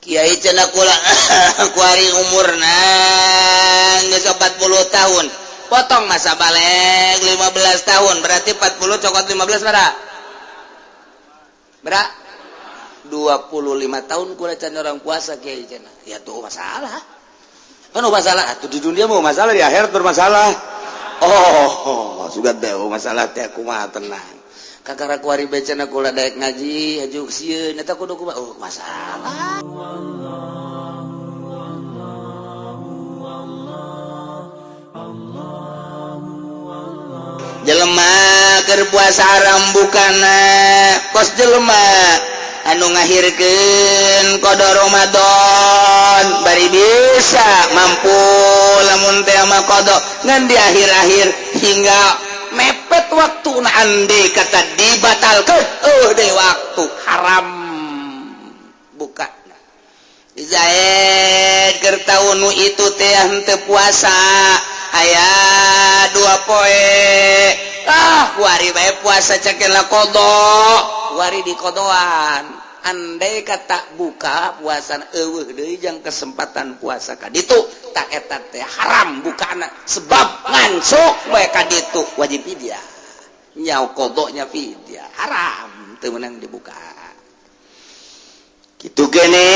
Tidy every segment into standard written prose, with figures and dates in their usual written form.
Kiai, cenah kula kuari umurna geus 40 tahun, potong masa balig 15 tahun, berarti 40 cokot 15 berapa? Berapa? 25 tahun kula can orang puasa, Kiai cenah. Ya tuh masalah kan, masalah tuh di dunia mau masalah, di akhirat bermasalah. Oh, sudah teh masalah teh kumaha, tenang. Kakara kuari bae cenah kula daek ngaji hajuk sieun eta kudu kumaha? Oh, masalah. Jelema keur puasa haram bukana kos jelema anu ngahirkeun qada Ramadan, bari bisa mampu lamun teh mah qada, ngan di akhir-akhir hingga mepet waktu na, andai kata dibatalkan, oh deh waktu haram buka. Zaid keur taun nu itu teh henteu puasa aya 2 poe. Ah, kuari bae puasa cakeun qada, kuari di qodoan. Andai kata buka puasa, euweuh deui jang kesempatan puasa ka ditu, tak eta teh haram bukana, sebab ngancuk bae ka ditu wajib fidyah, nyaw qadanya fidyah, haram teu meunang dibuka. Kitu gene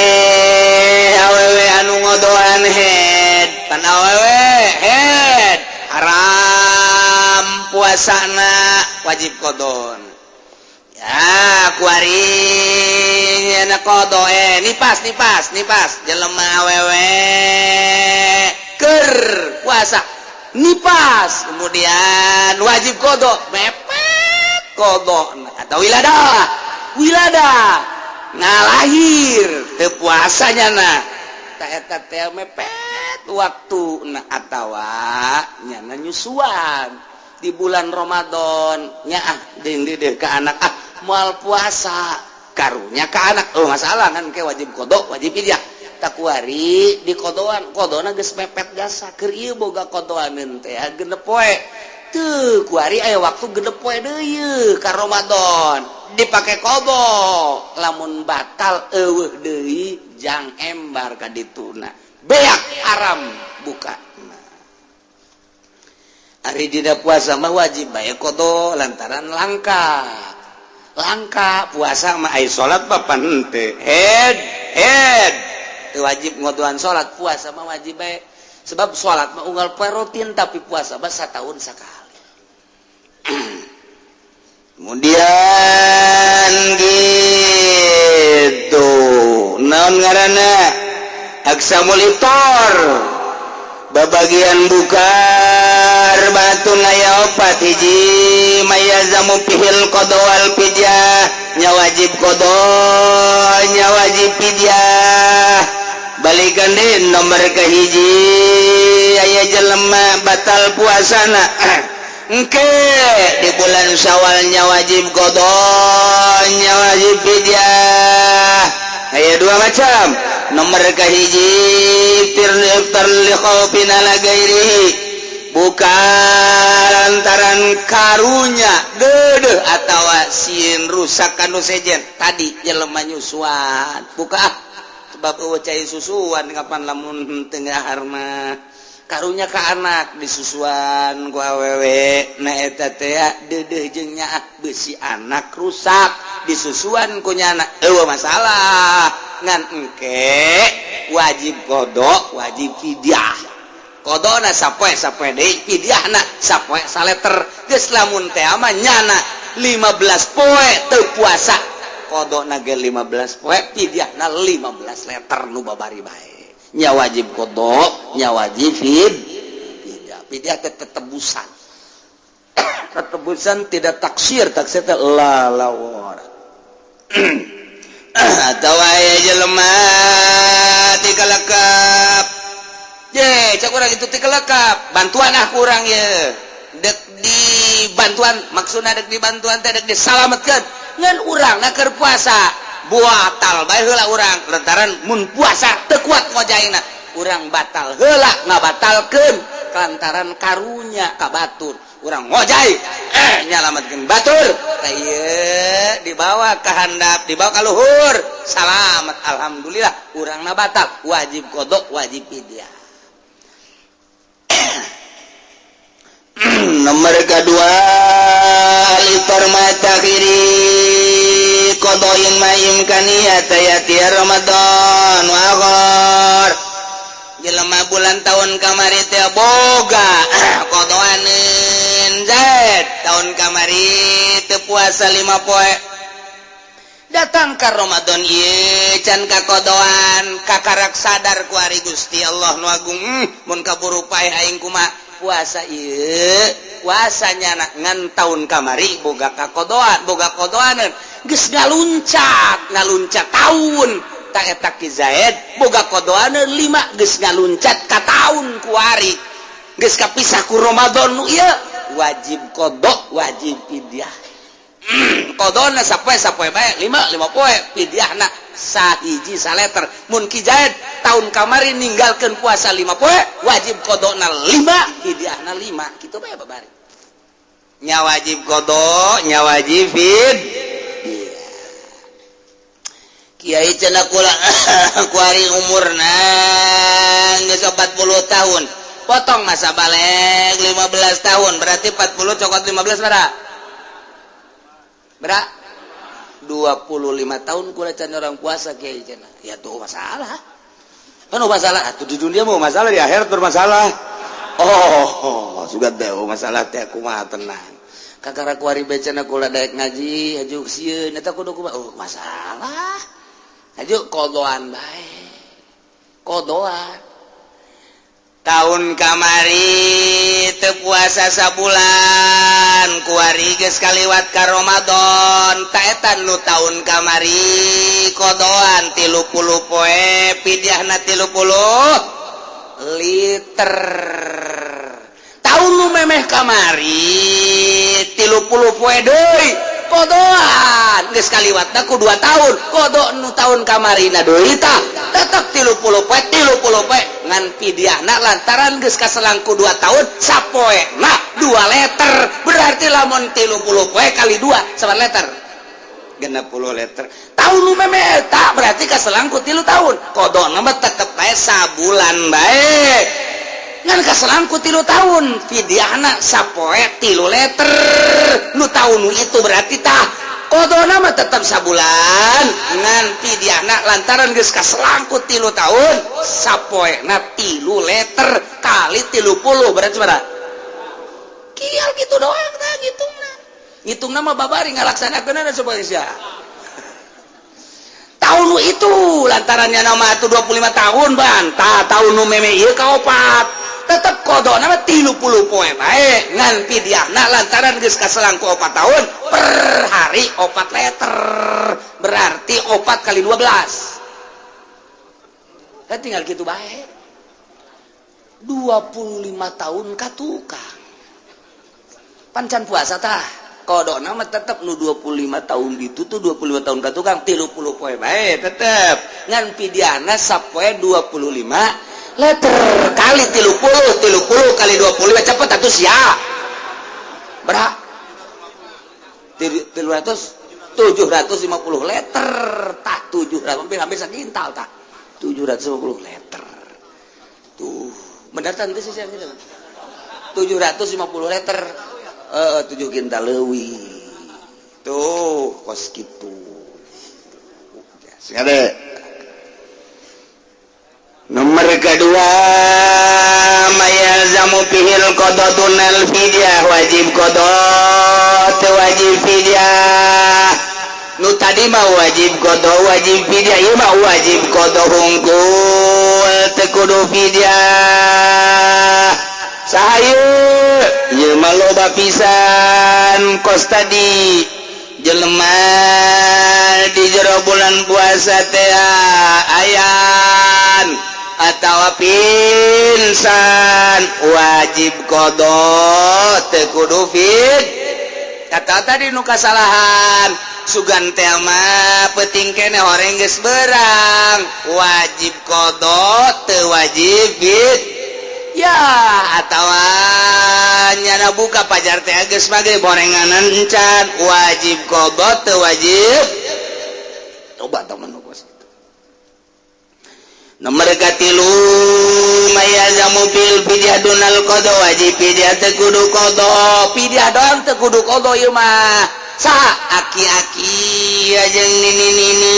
awewe anu ngodoan head pan, awewe head haram puasana, wajib qadon. Ya, kuari na qada, eh, nipas nipas nipas. Jelema awewe keur puasa nipas, kemudian wajib qada, mepet qada atau wiladah, wiladah ngalahir teu puasanya. Nah, tak eta teh mepet waktu nah atawa nyana nyusuan di bulan Ramadan nya, ah deung deui ka anak, ah moal puasa, karunya ka anak. Oh, masalah kan ke wajib qada, wajib fidyah. Takuari di qodoan, qadona geus mepet jasa keur ieu boga qodoaneun teh 6 poe tuh. Kuari aya waktu 6 poe deui ka Ramadan dipake qada, lamun batal euweuh deui jang embar ka dituna, beak haram buka. Ari dina puasa mah wajib bae qada lantaran langka langka puasa mah. Ai salat papan henteu, head head teu wajib ngodoan salat, puasa mah wajib bae, sebab salat mah unggal poe rutin, tapi puasa mah satahun sakali. Kemudian gitu, naon ngaranna, aqsamul ifthar, babagian buka arbaatun aya opat. Hiji, ma yalzamu fihil qada wal fidyah, nya wajib qada, nya wajib fidyah. Balikan deh, nomor kahiji, aya jelema batal puasana engke di bulan Syawalnya, wajib qada, nya wajib fidyah. Aya dua macam. Nomor kahiji, iftar li khaufin ala ghairihi, bukan lantaran karunya dedeh atawa sieun rusak kanu sejen. Tadi jelema nyusuan, buka ah, sebab euweuh cai susuan kapan lamun teu mah, karunya ka anak disusuan ku awewe. Na eta teh dedeh jeung nyaah besi anak rusak disusuan ku nyana, euweuh masalah, ngan engke wajib qada, wajib fidyah. Qadona sapoe sapoe deui, fidyahna sapoe saleter. Geus lamun teh mah nyana 15 poe teu puasa, qadona ge 15 poe, fidyahna 15 liter nu babari bae, nya wajib qada, nya wajib fidyah. Fidyah teh tetebusan, tetebusan, tidak taksir. Taksir teh lalawar. Atau aya jelema tikalekap ye, cak urang itu tikalekap bantuan, ah kurang ye, dek di bantuan, maksudna dek di bantuan teh dek disalametkeun, ngan urang na keur puasa, batal bae heula urang lantaran mun puasa teu kuat ngojaina. Urang batal heula, ngabatalkeun lantaran karunya ka batur. Urang ngojay nyalamatkeun batur. Tah ieu dibawa ka handap, dibawa ka luhur, salamat, alhamdulillah. Urangna batal, wajib qodho, wajib fidyah. Nomor kedua, al-ifthar ma ta'khiri qada'in ma imkaniyata yati Ramadan wa akhar. Jelema bulan tahun kamari teh boga qodoaneun. Zaid tahun kamari teu puasa 5 poe, datang ke Ramadan ieu can kakodoan. Kakarak sadar ku ari Gusti Allah nu agung, mun kaburu paeh aing kumaha puasa ieu puasanya ngan tahun kamari boga kakodoan, boga kodoaneun, geus ngaluncat ngaluncat tahun. Tak eta Ki Zaid boga kodoaneun 5, geus ngaluncat ka tahun kuari, geus kapisah ku Ramadan nu ieu, wajib qodho, wajib fidyah. Qodona sapoe sapoe bae, 5 5 poe. Fidyahna sahiji saleter. Mun Ki Zaid tahun kamari ninggalkeun puasa 5 poe, wajib qodona 5, fidyahna 5, kitu bae babari nya. Wajib qodho nya, wajib fid. Kiai, cenah kula kuari umurna geus 40 tahun, potong masa balig 15 tahun, berarti 40 cokot 15 berapa? Berapa? 25 tahun kula can urang puasa, Kiai cenah. Ya tuh masalah kan, masalah atuh di dunia mau masalah, di akhirat bermasalah. Oh, sudah deh masalah teh kumaha, tenang. Kakara kuari bae cenah kula daek ngaji aju sieun eta kudu kumaha? Oh, masalah aju qodoan bae, qodoan. Tahun kamari teu puasa sabulan, kuari geus kaliwat ka Ramadan. Ta eta nu tahun kamari qodoan 30 poe, fidyahna 30 liter. Tahun nu memeh kamari 30 poe deui qodoan, geus kaliwatna ku 2 tahun. Qodho nu tahun kamarina deui tah tetep 30 poe, 30 poe, ngan fidyahna lantaran geus kaselang ku 2 tahun sapoe nah 2 liter. Berarti lamun 30 poe kali 2 sabaraha liter? 60 liter. Tahun nu memeh tak berarti kaselang ku 3 tahun, qodhona mah tetep bae sabulan bae, ngan kaselang ku 3 tahun, fidyahna sapoe 3 liter nu tahun nu itu. Berarti tah qodhona mah tetep sabulan, ngan fidyahna lantaran geus kaselang ku 3 tahun sapoena 3 liter kali 30 berarti berapa? Kial gitu doang tah ngitungna. Ngitungna mah babari, ngalaksanakeunna supaya sia. Tahun nu itu lantarannya nama itu 25 tahun ban tah tahun nu meme ieu kaopat tetep qodhona mah 30 poe bae, ngan fidyahna lantaran geus kaselang ku 4 tahun per hari 4 liter, berarti 4 kali 12 kan. Tinggal gitu bae. 25 tahun ka tukang pan can puasa tah qodhona mah tetep nu 25 tahun itu tuh 25 tahun ka tukang 30 poe bae tetep, ngan fidyahna sapoe 25 liter kali 30. 30 kali 25 cepet atuh sia, berapa? 300, 750 liter. Tak 700, hampir hampir sakintal. Tak 750 liter tuh bener tante sih gitu. 750 liter, eh, 7 kintal leuwih tuh, kos gitu. Sing. Nomor kedua, ma yalzamu fihil qodho dunal fidyah, wajib qodho teu wajib fidyah. Nu tadi mah wajib qodho, wajib fidyah. Ieu mah wajib qodho hungkul, teu kudu fidyah. Saha ieu? Mah loba pisan. Kos tadi jelema di jero bulan puasa teh ayan atau pingsan, wajib qodho, teu kudu fid. Kata tadi nu kasalahan sugan teh mah penting kene horeng geus berang, wajib qodho, teu wajib fid. Ya, atawa nyana buka pajar teh geus maghrib, gorenganan encan, wajib qadha teu wajib? Coba teman kos itu. Nomor katilu, may yalzamu bil fidyah dunal qadha, wajib fidyah teu kudu qadha, fidyah doang teu kudu qadha. Ieu mah saha? Aki-aki jeung nini-nini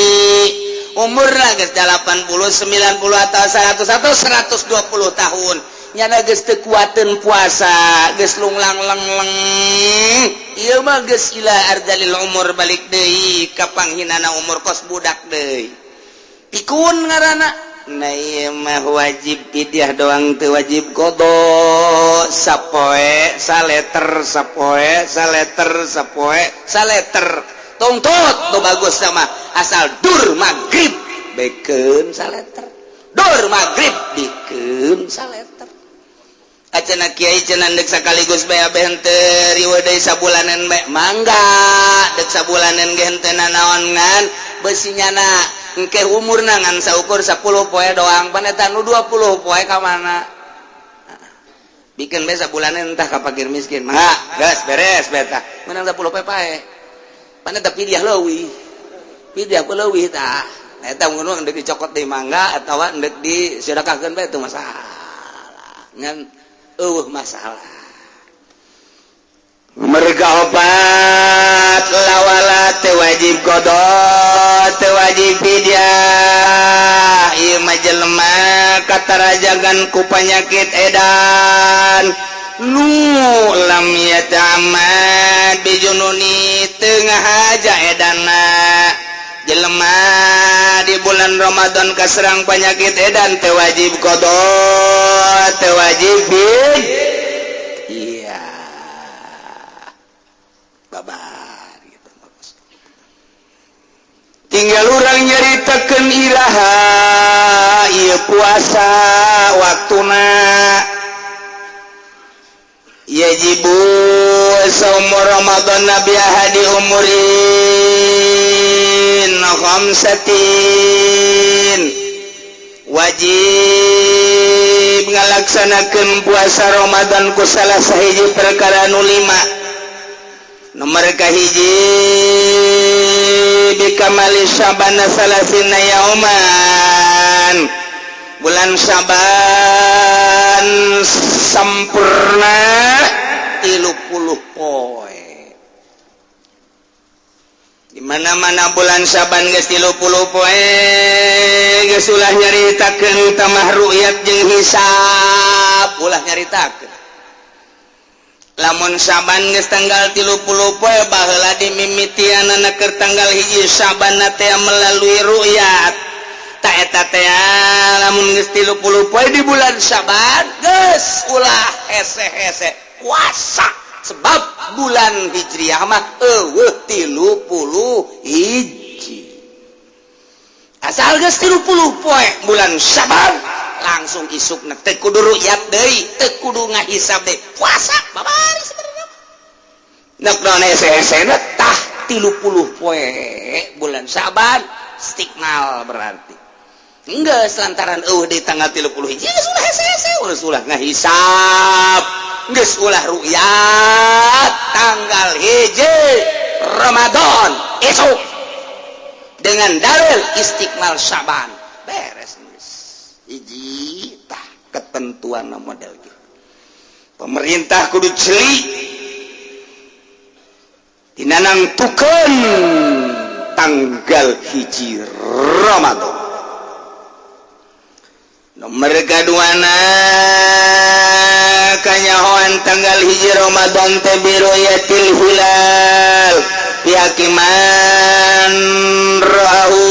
umur geus 80, 90 atau 100 atau 120 tahun, nyana geus teu kuateun puasa, geus lunglang leng leng. Ieu mah geus ila arzalil umur, balik deui ka panghinana umur, kos budak deui, pikun ngaranna. Nah, ieu mah wajib fidyah doang, teu wajib qadha. Sapoe saleter, sapoe saleter, sapoe saleter, tongtot tuh bagus sama asal dur maghrib beken saleter, dur maghrib beken saleter. Acana kiai cenah dek sekaligus bae, abeh henteu riweuh deui, sabulanan bae mangga. Dek sabulanan ge henteu nanaon, ngan besi nyana engke umurna ngan saukur 10 poe doang. Pan eta nu 20 poe ka mana? Bikin bae sabulanan, entah ka fakir miskin mangga, geus beres beta menang 10 poe pae. Pan eta fidyah leuwih, fidyah leuwih tah. Eta mun endek dicokot di mangga atawa endek disedekahkeun bae, itu masalah ngan eueuh masalah. Merga opat, lawala teu wajib qadha, teu wajib fidyah. Ieu mah jelema katarajagan ku panyakit edan nu lam yata'ammad bijununi, teu ngahaja edana. Jelema di bulan Ramadan kaserang penyakit edan, teu wajib qadha, teu wajib. Iya, babar gitu. Tinggal urang nyaritakeun iraha ieu puasa waktuna. Yajibu saumu Ramadan bi ahadi umurin khamsatin, wajib ngalaksanakeun puasa Ramadan ku salah sahiji perkara nu lima. Nomor kahiji, bikamali Sya'bana salasina yauman, bulan Syaban sampurna 30 poe. Di mana-mana bulan Syaban geus 30 poe, geus ulah nyaritakeun tamah ru'yat jeung hisab, ulah nyaritakeun. Lamun Syaban geus tanggal 30 poe, baheula dimimitianana keur tanggal 1 Syaban teh melalui ru'yat. Ta eta teh lamun geus 30 poe di bulan Syaban, geus ulah hese-hese puasa, sebab bulan Hijriah mah eueuh 31. Asal geus 30 poe bulan Syaban, langsung isukna teu kudu ru'yat deui, teu kudu ngahisab deui, puasa babari. Sebenarnya nek naon hese-hese tah? 30 poe bulan Syaban istikmal, berarti enggak lantaran eueuh di tanggal 31 geus ulah hese-hese, geus ulah ngahisab, geus ulah ru'yat. Tanggal 1 Ramadan esok dengan dalil istikmal Syaban, beres geus. Hiji tah ketentuan model gitu. Pemerintah kudu celik dinangtukeun tanggal 1 Ramadan. Nomor kaduana, kanyahoan tanggal 1 Ramadan teh biru'yatil hilal fi haqqi man ra'ahu,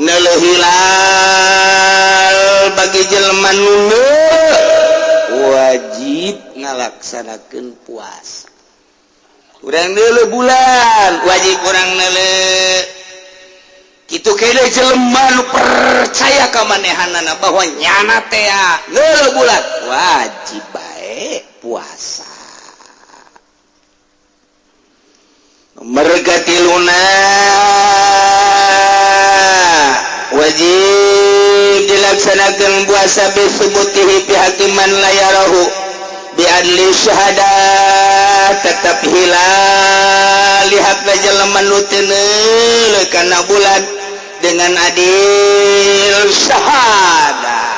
neuleuh hilal bagi jelema nu wajib ngalaksanakeun puasa. Urang neuleuh bulan, wajib urang neuleuh kitu kene. Jelema nu percaya ka manehanana bahwa nyana teh neuleuh bulan, wajib bae puasa. Merga tiluna, wajib. Dilaksanakan puasa bisubutihi fi haqqi man la yarahu bi adli syahadah, tetap hilal lihat jelema nu teu kana bulan dengan adil syahadah.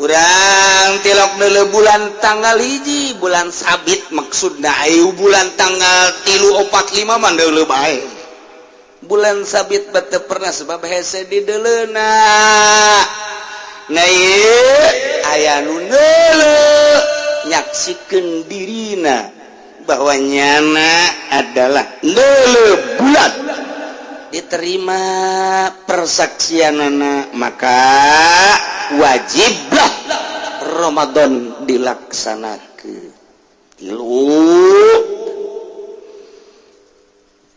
Urang tilok neuleu bulan tanggal 1, bulan sabit maksudna. Ayo, bulan tanggal 3, 4, 5 mah deuleu bae. Bulan sabit bete pernah, sebab hese di deuleuna. Nah, ieu aya nu neuleu, nyaksikeun dirina bahwa nyana adalah neuleu bulan, diterima persaksianana, maka wajiblah Ramadan dilaksanakan. Tilu,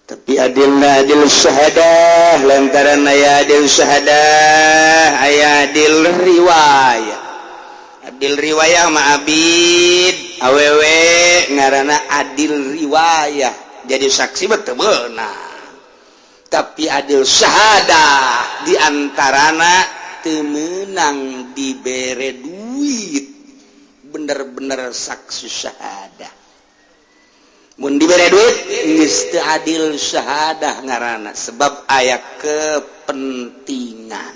tapi adilna adil syahadah, lantaran aya adil syahadah, aya adil riwayah. Adil riwayah mah abid awewe ngaranna adil riwayah, jadi saksi betul benar. Tapi adil syahadah diantarana temenang dibere duit, bener-bener saksi syahadah. Mun dibere duit geus teu adil syahadah ngaranna, sebab aya kepentingan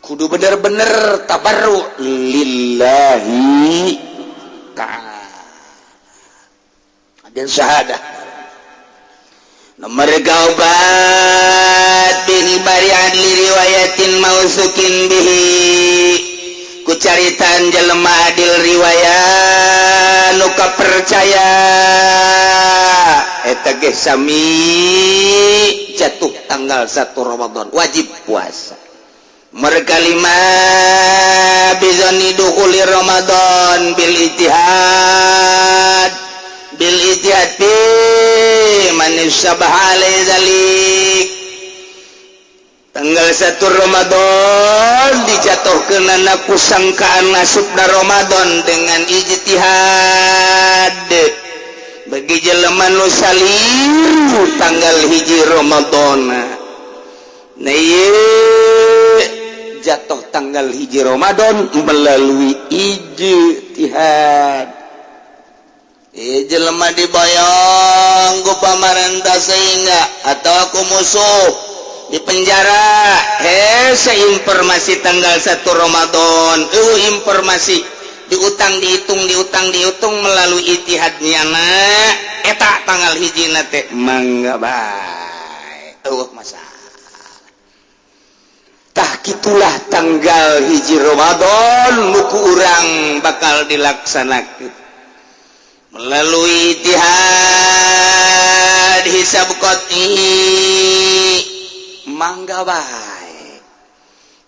kudu bener-bener tabarru lillahi ta'ala. Adil syahadah nomor kaopat, bikhobari adli riwayatin mautsuqin bihi, ku caritaan jelema adil riwayat nu kapercaya, eta ge sami jatuh tanggal 1 Ramadan wajib puasa. Mereka lima, bizanni dukhuli Ramadan bil ijtihad, bil ijtihad fi man isyabaha alaihi dzalik. Tanggal 1 Ramadan dijatuhkeun ku sangkaan masukna Ramadan dengan ijtihad bagi jelema nu saliru tanggal 1 Ramadan. Nah, ieu jatuh tanggal 1 Ramadan melalui ijtihad. Eh, jelema diboyong ku pamarentah sehingga atau aku musuh di penjara, hese informasi tanggal 1 Ramadan. Informasi diutang, dihitung, diutang, dihitung melalui ijtihadnya. Nah, eta tanggal 1 teh mangga bae, eueuh masalah. Tah, gitulah tanggal 1 Ramadan nu ku urang bakal dilaksanakan melalui ijtihad hisab qat'i, mangga bae.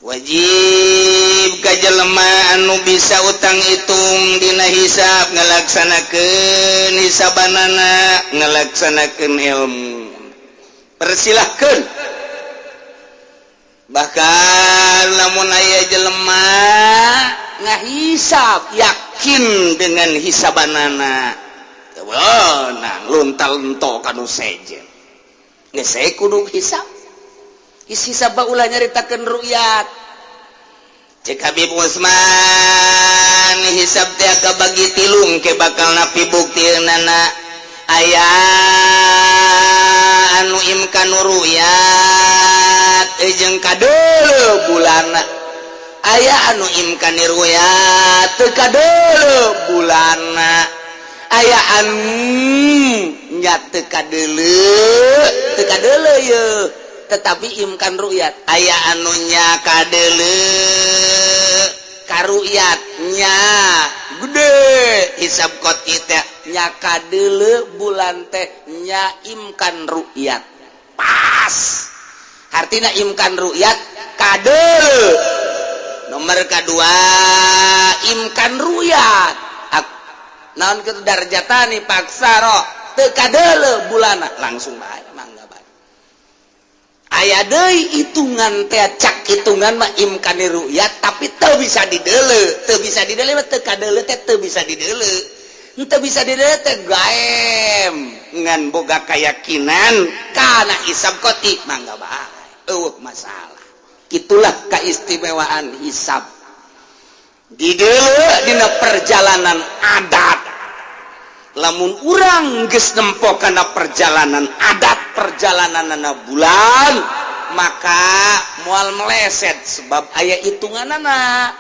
Wajib ka jelema anu bisa utang hitung dina hisab ngalaksanakeun hisabanana, ngalaksanakeun ilmu, persilahkeun. Bahkan lamun aya jelema ngahisab yakin dengan hisabanana, nah, luntal ento kanu sejen geus kudu hisab. Hisab ulah nyaritakeun ru'yat. Cek Habib Usman, hisab teh kabagi tilung, ke bakal napi buktinana. Aya anu imkan ru'yat jeung kadeuleu bulana, aya anu imkan ru'yat teu kadeuleu bulana, aya anu nya teu kadeuleu, teu kadeuleu ye, tetapi imkan ru'yat. Aya anunya kadeuleu karuyatnya gede, hisab qat'i teh nya kadeuleu bulan teh nya imkan ru'yat pas, artinya imkan ru'yat kadeuleu. Nomor kedua, imkan ru'yat naon kitu darjatani paksa ro teu kadeuleu bulana, langsung bae, mangga bae. Aya deui hitungan teh, cak hitungan mah imkani ru'yat tapi teu bisa dideuleu. Teu bisa dideuleu mah teu kadeuleu teh, teu bisa dideuleu, teu bisa dideuleu teh gaem, ngan boga keyakinan kana hisab qat'i, mangga bae, eueuh masalah. Itulah keistimewaan hisab di dina perjalanan adat. Lamun urang geus nempo kana perjalanan adat, perjalanan bulan, maka moal meleset, sebab aya hitunganana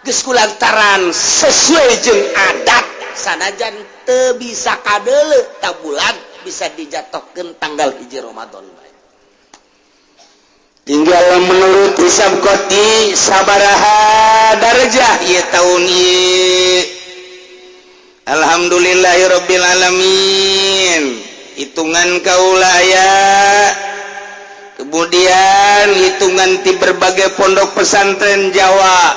geus kulantaran sesuai jeung adat. Sanajan teu bisa kadeuleu ta bulan, bisa dijatuhkan tanggal 1 Ramadan. Tinggal menurut hisab qot'i sabaraha darajah ieu tahun ieu. Alhamdulillahirabbil alamin, hitungan kaula aya, kemudian hitungan di berbagai pondok pesantren Jawa,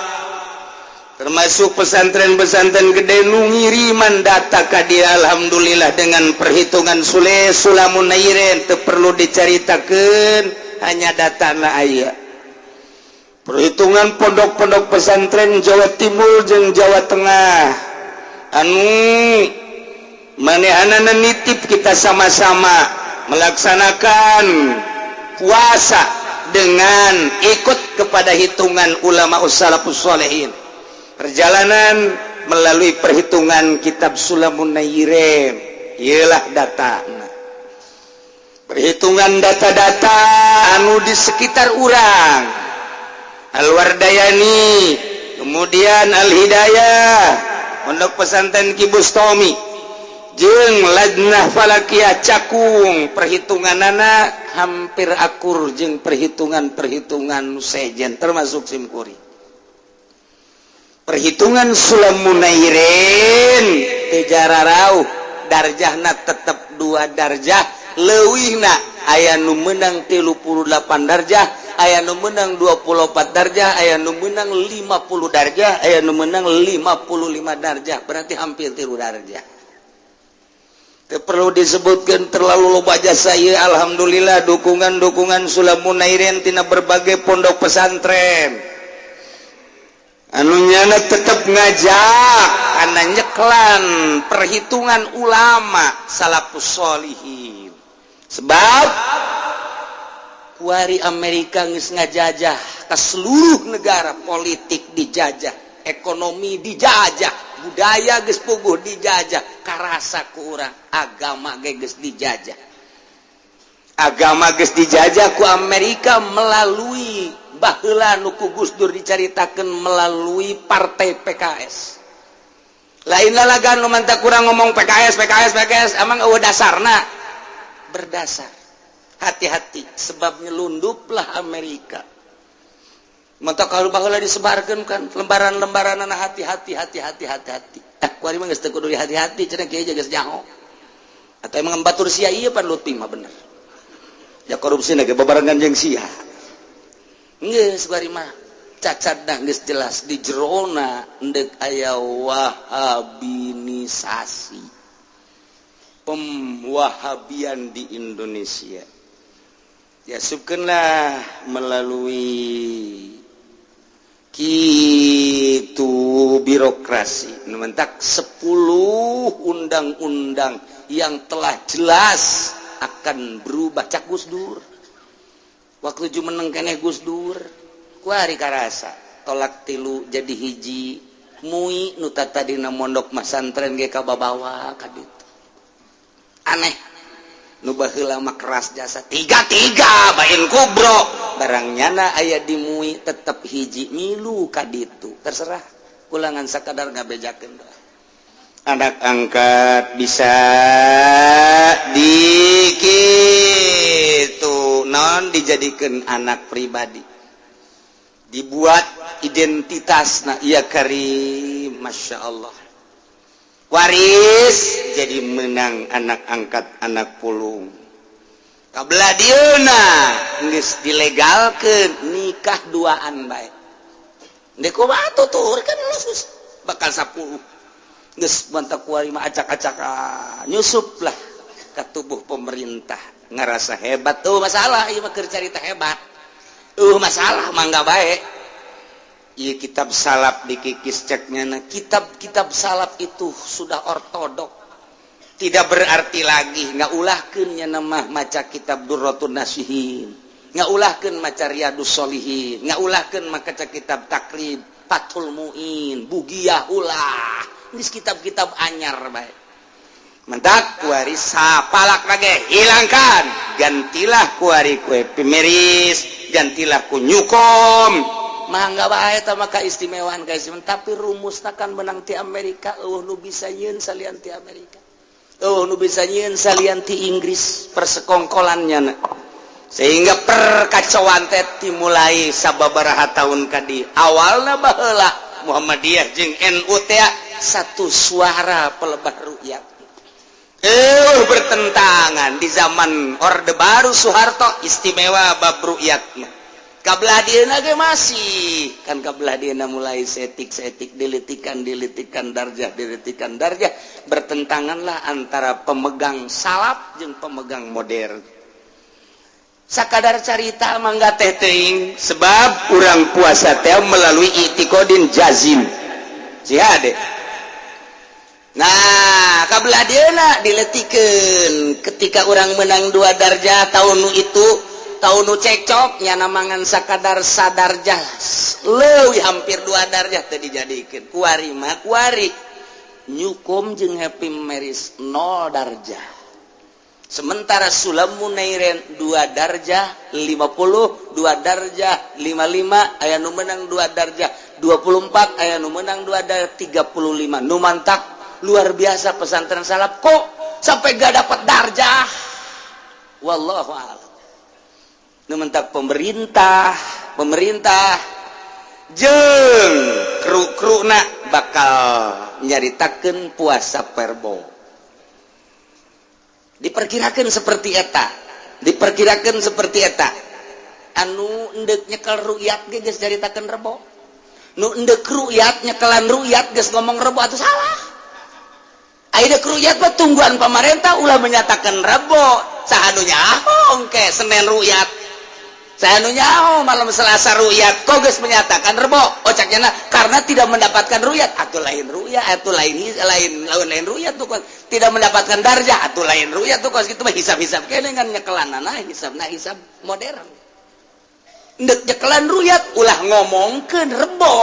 termasuk pesantren-pesantren gede nu ngiriman data ka dieu. Alhamdulillah, dengan perhitungan Sule Sulamun Nairen, teu perlu diceritakan, hanya data na aya perhitungan pondok-pondok pesantren Jawa Timur jeung Jawa Tengah anu manehanana nitip kita sama-sama melaksanakan puasa dengan ikut kepada hitungan ulama ussalafus solehin, perjalanan melalui perhitungan kitab Sulamun Nairen. Ialah data perhitungan data-data anu di sekitar urang, Al-Wardayani, kemudian Al-Hidayah, Pondok Pesantren Ki Bustomi jeung Lajnah Falakiyah Cakung, perhitungan anak hampir akur jeung perhitungan-perhitungan sejen, termasuk simkuring. Perhitungan Sulamunairin rauh darjahna tetap 2 darjah leuwihna. Aya nu menang 38 darjah, aya nu menang 24 darjah, aya nu menang 50 darjah, aya nu menang 55 darjah, berarti hampir 3 darjah. Teu perlu disebutkan terlalu loba jasa saya. Alhamdulillah, dukungan-dukungan Sulamunairin tina berbagai pondok pesantren anu nyana tetap ngajak karena nyeklan perhitungan ulama salafus solihin, sebab kuari Amerika geus ngajajah ke seluruh negara. Politik dijajah, ekonomi dijajah, budaya geus puguh dijajah. Karasa ku urang, agama ge geus dijajah. Agama geus dijajah ku Amerika melalui baheula nu ku Gus Dur dicaritakeun, melalui partai PKS. Lain lalagan nu mantak kurang ngomong PKS, PKS, PKS. Emang eueuh dasarna? Berdasar. Hati-hati, sebab nyelunduplah Amerika. Mantap kalau baheula disebarkeun kan lembaran-lembaran, hati-hati, hati-hati, hati-hati. Eh, kuari mah geus teu kudu hati-hati cenah, kieu geus nyaho. Atau emang batur sia ieu pan Lutfi mah bener ya, korupsi ge babarengan jeung sia. Geus kuari mah cacat dah, geus jelas di jerona endek aya wahabinisasi, pemwahabian di Indonesia. Ya, subkenlah melalui kitu birokrasi mentak 10 undang-undang yang telah jelas akan berubah. Cak Gus Dur waktu jumeneng keneh, Gus Dur kuari karasa talak tilu jadi hiji. MUI nu tadina mondok masantren ge kababawa ka ditu. Aneh, nu baheula mah keras jasa tiga tiga bain kubro, barang nyana aya di MUI tetep hiji, milu ka ditu. Terserah kulangan sakadar ngabejakeun doa. Anak angkat bisa dikitu non dijadikan anak pribadi, dibuat identitas. Nah iya karim, Masya Allah, waris jadi menang anak angkat, anak pulung. Kabelah dieuna geus dilegalkeun nikah duaan bae. Ndek kumaha tutur kan geus bakal 10 geus mantak kuari mah acak-acak nyusup lah ke tubuh pemerintah, ngerasa hebat tuh. Masalah ieu mah keur carita hebat masalah mangga bae. Ieu kitab salaf dikikis ceknya. Nah, kitab-kitab salaf itu sudah ortodok, tidak berarti lagi. Nggak ulahkeun nya mah maca kitab Durratun Nasihin. Ngaulahkeun maca Riyadus Sholihin, ngaulahkeun maca kitab Takrib, Fathul Muin, Bugiyah, ulah. Geus kitab-kitab anyar bae. Mentak kuari sapalak lagi hilangkan, gantilah kuari ku Happy Marriage, gantilah ku Newcom. Mangga bae eta mah keistimewaan keistimewaan, tapi rumusna kan menang ti Amerika. Euweuh nu bisa nyieun salian ti Amerika, euweuh nu bisa nyieun salian ti Inggris persekongkolannya, sehingga perkacauan teh dimulai sababaraha tahun kadi. Awalna baheula Muhammadiyah jeung NU teh satu suara pelebah rukyat, bertentangan. Di zaman Orde Baru, Soeharto, istimewa bab rukyat. Kabelah dieuna ge masih kan, kabelah dieuna mulai setik-setik, dilitikan dilitikan darjah, dilitikan darjah, bertentanganlah antara pemegang salaf jeung pemegang modern. Sakadar carita, mangga teh teuing, sebab urang puasa teh melalui i'tiqodin jazim jihad. Nah, kabelah dieuna diletikeun ketika urang menang dua darjah tahun itu, tahun nu cekcok nya namangan sakadar sadarjah leuwih, hampir dua darjah teh dijadikeun. Kuari mah kuari Newcom jeung Happy Marriage 0 darjah, sementara Sulamun Nairen dua darjah 50, dua darjah 55, aya nu menang dua darjah 24, aya nu menang dua darjah 35. Nu mantak luar biasa pesantren salaf kok sampai gak dapat darjah, wallahu a'lam. Nu mentak pemerintah pemerintah jeung kru-kruna bakal nyaritakeun puasa perbo, diperkirakan seperti eta, diperkirakan seperti eta. Anu endek nyekel rukyat ge geus nyaritakeun rebo, nu endek rukyat nyekelan rukyat geus ngomong rebo atau salah. Ayeuna rukyat mah tungguan pemerintah ulah menyatakan rebo. Saha nu nyaho engke Senin rukyat, saha nu nyaho malam Selasa rukyat, kok geus menyatakan rebo? Oh, caknya karena tidak mendapatkan rukyat atau lain rukyat atau lain lain lain lain rukyat tuh kan tidak mendapatkan darjah atau lain rukyat tuh. Kos gitu mah hisab-hisab kene kan nyekelan, hisab, nah, hisab modern. Ndek nyekelan rukyat ulah ngomongkeun rebo.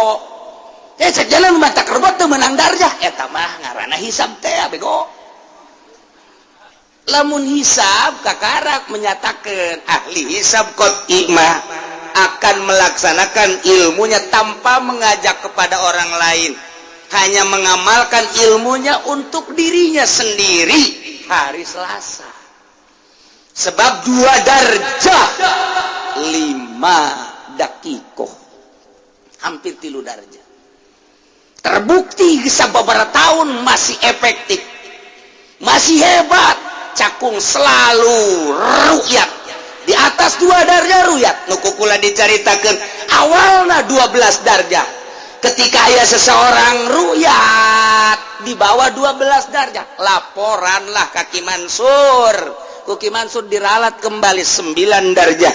Eh, cek jalan mata rebo teu menang darjah, eta mah ngaranna hisab teh bego. Lamun hisab kakarak menyatakan ahli hisab qot'i mah akan melaksanakan ilmunya tanpa mengajak kepada orang lain, hanya mengamalkan ilmunya untuk dirinya sendiri hari Selasa, sebab dua darjah 5 dakikoh, hampir 3 darjah, terbukti beberapa tahun masih efektif, masih hebat. Cakung selalu rukyat di atas dua darjah rukyat. Nu ku kula diceritakan awalnya 12 darjah, ketika aya seseorang rukyat di bawah 12 darjah, laporanlah ka Ki Mansur. Ku Ki Mansur diralat kembali 9 darjah.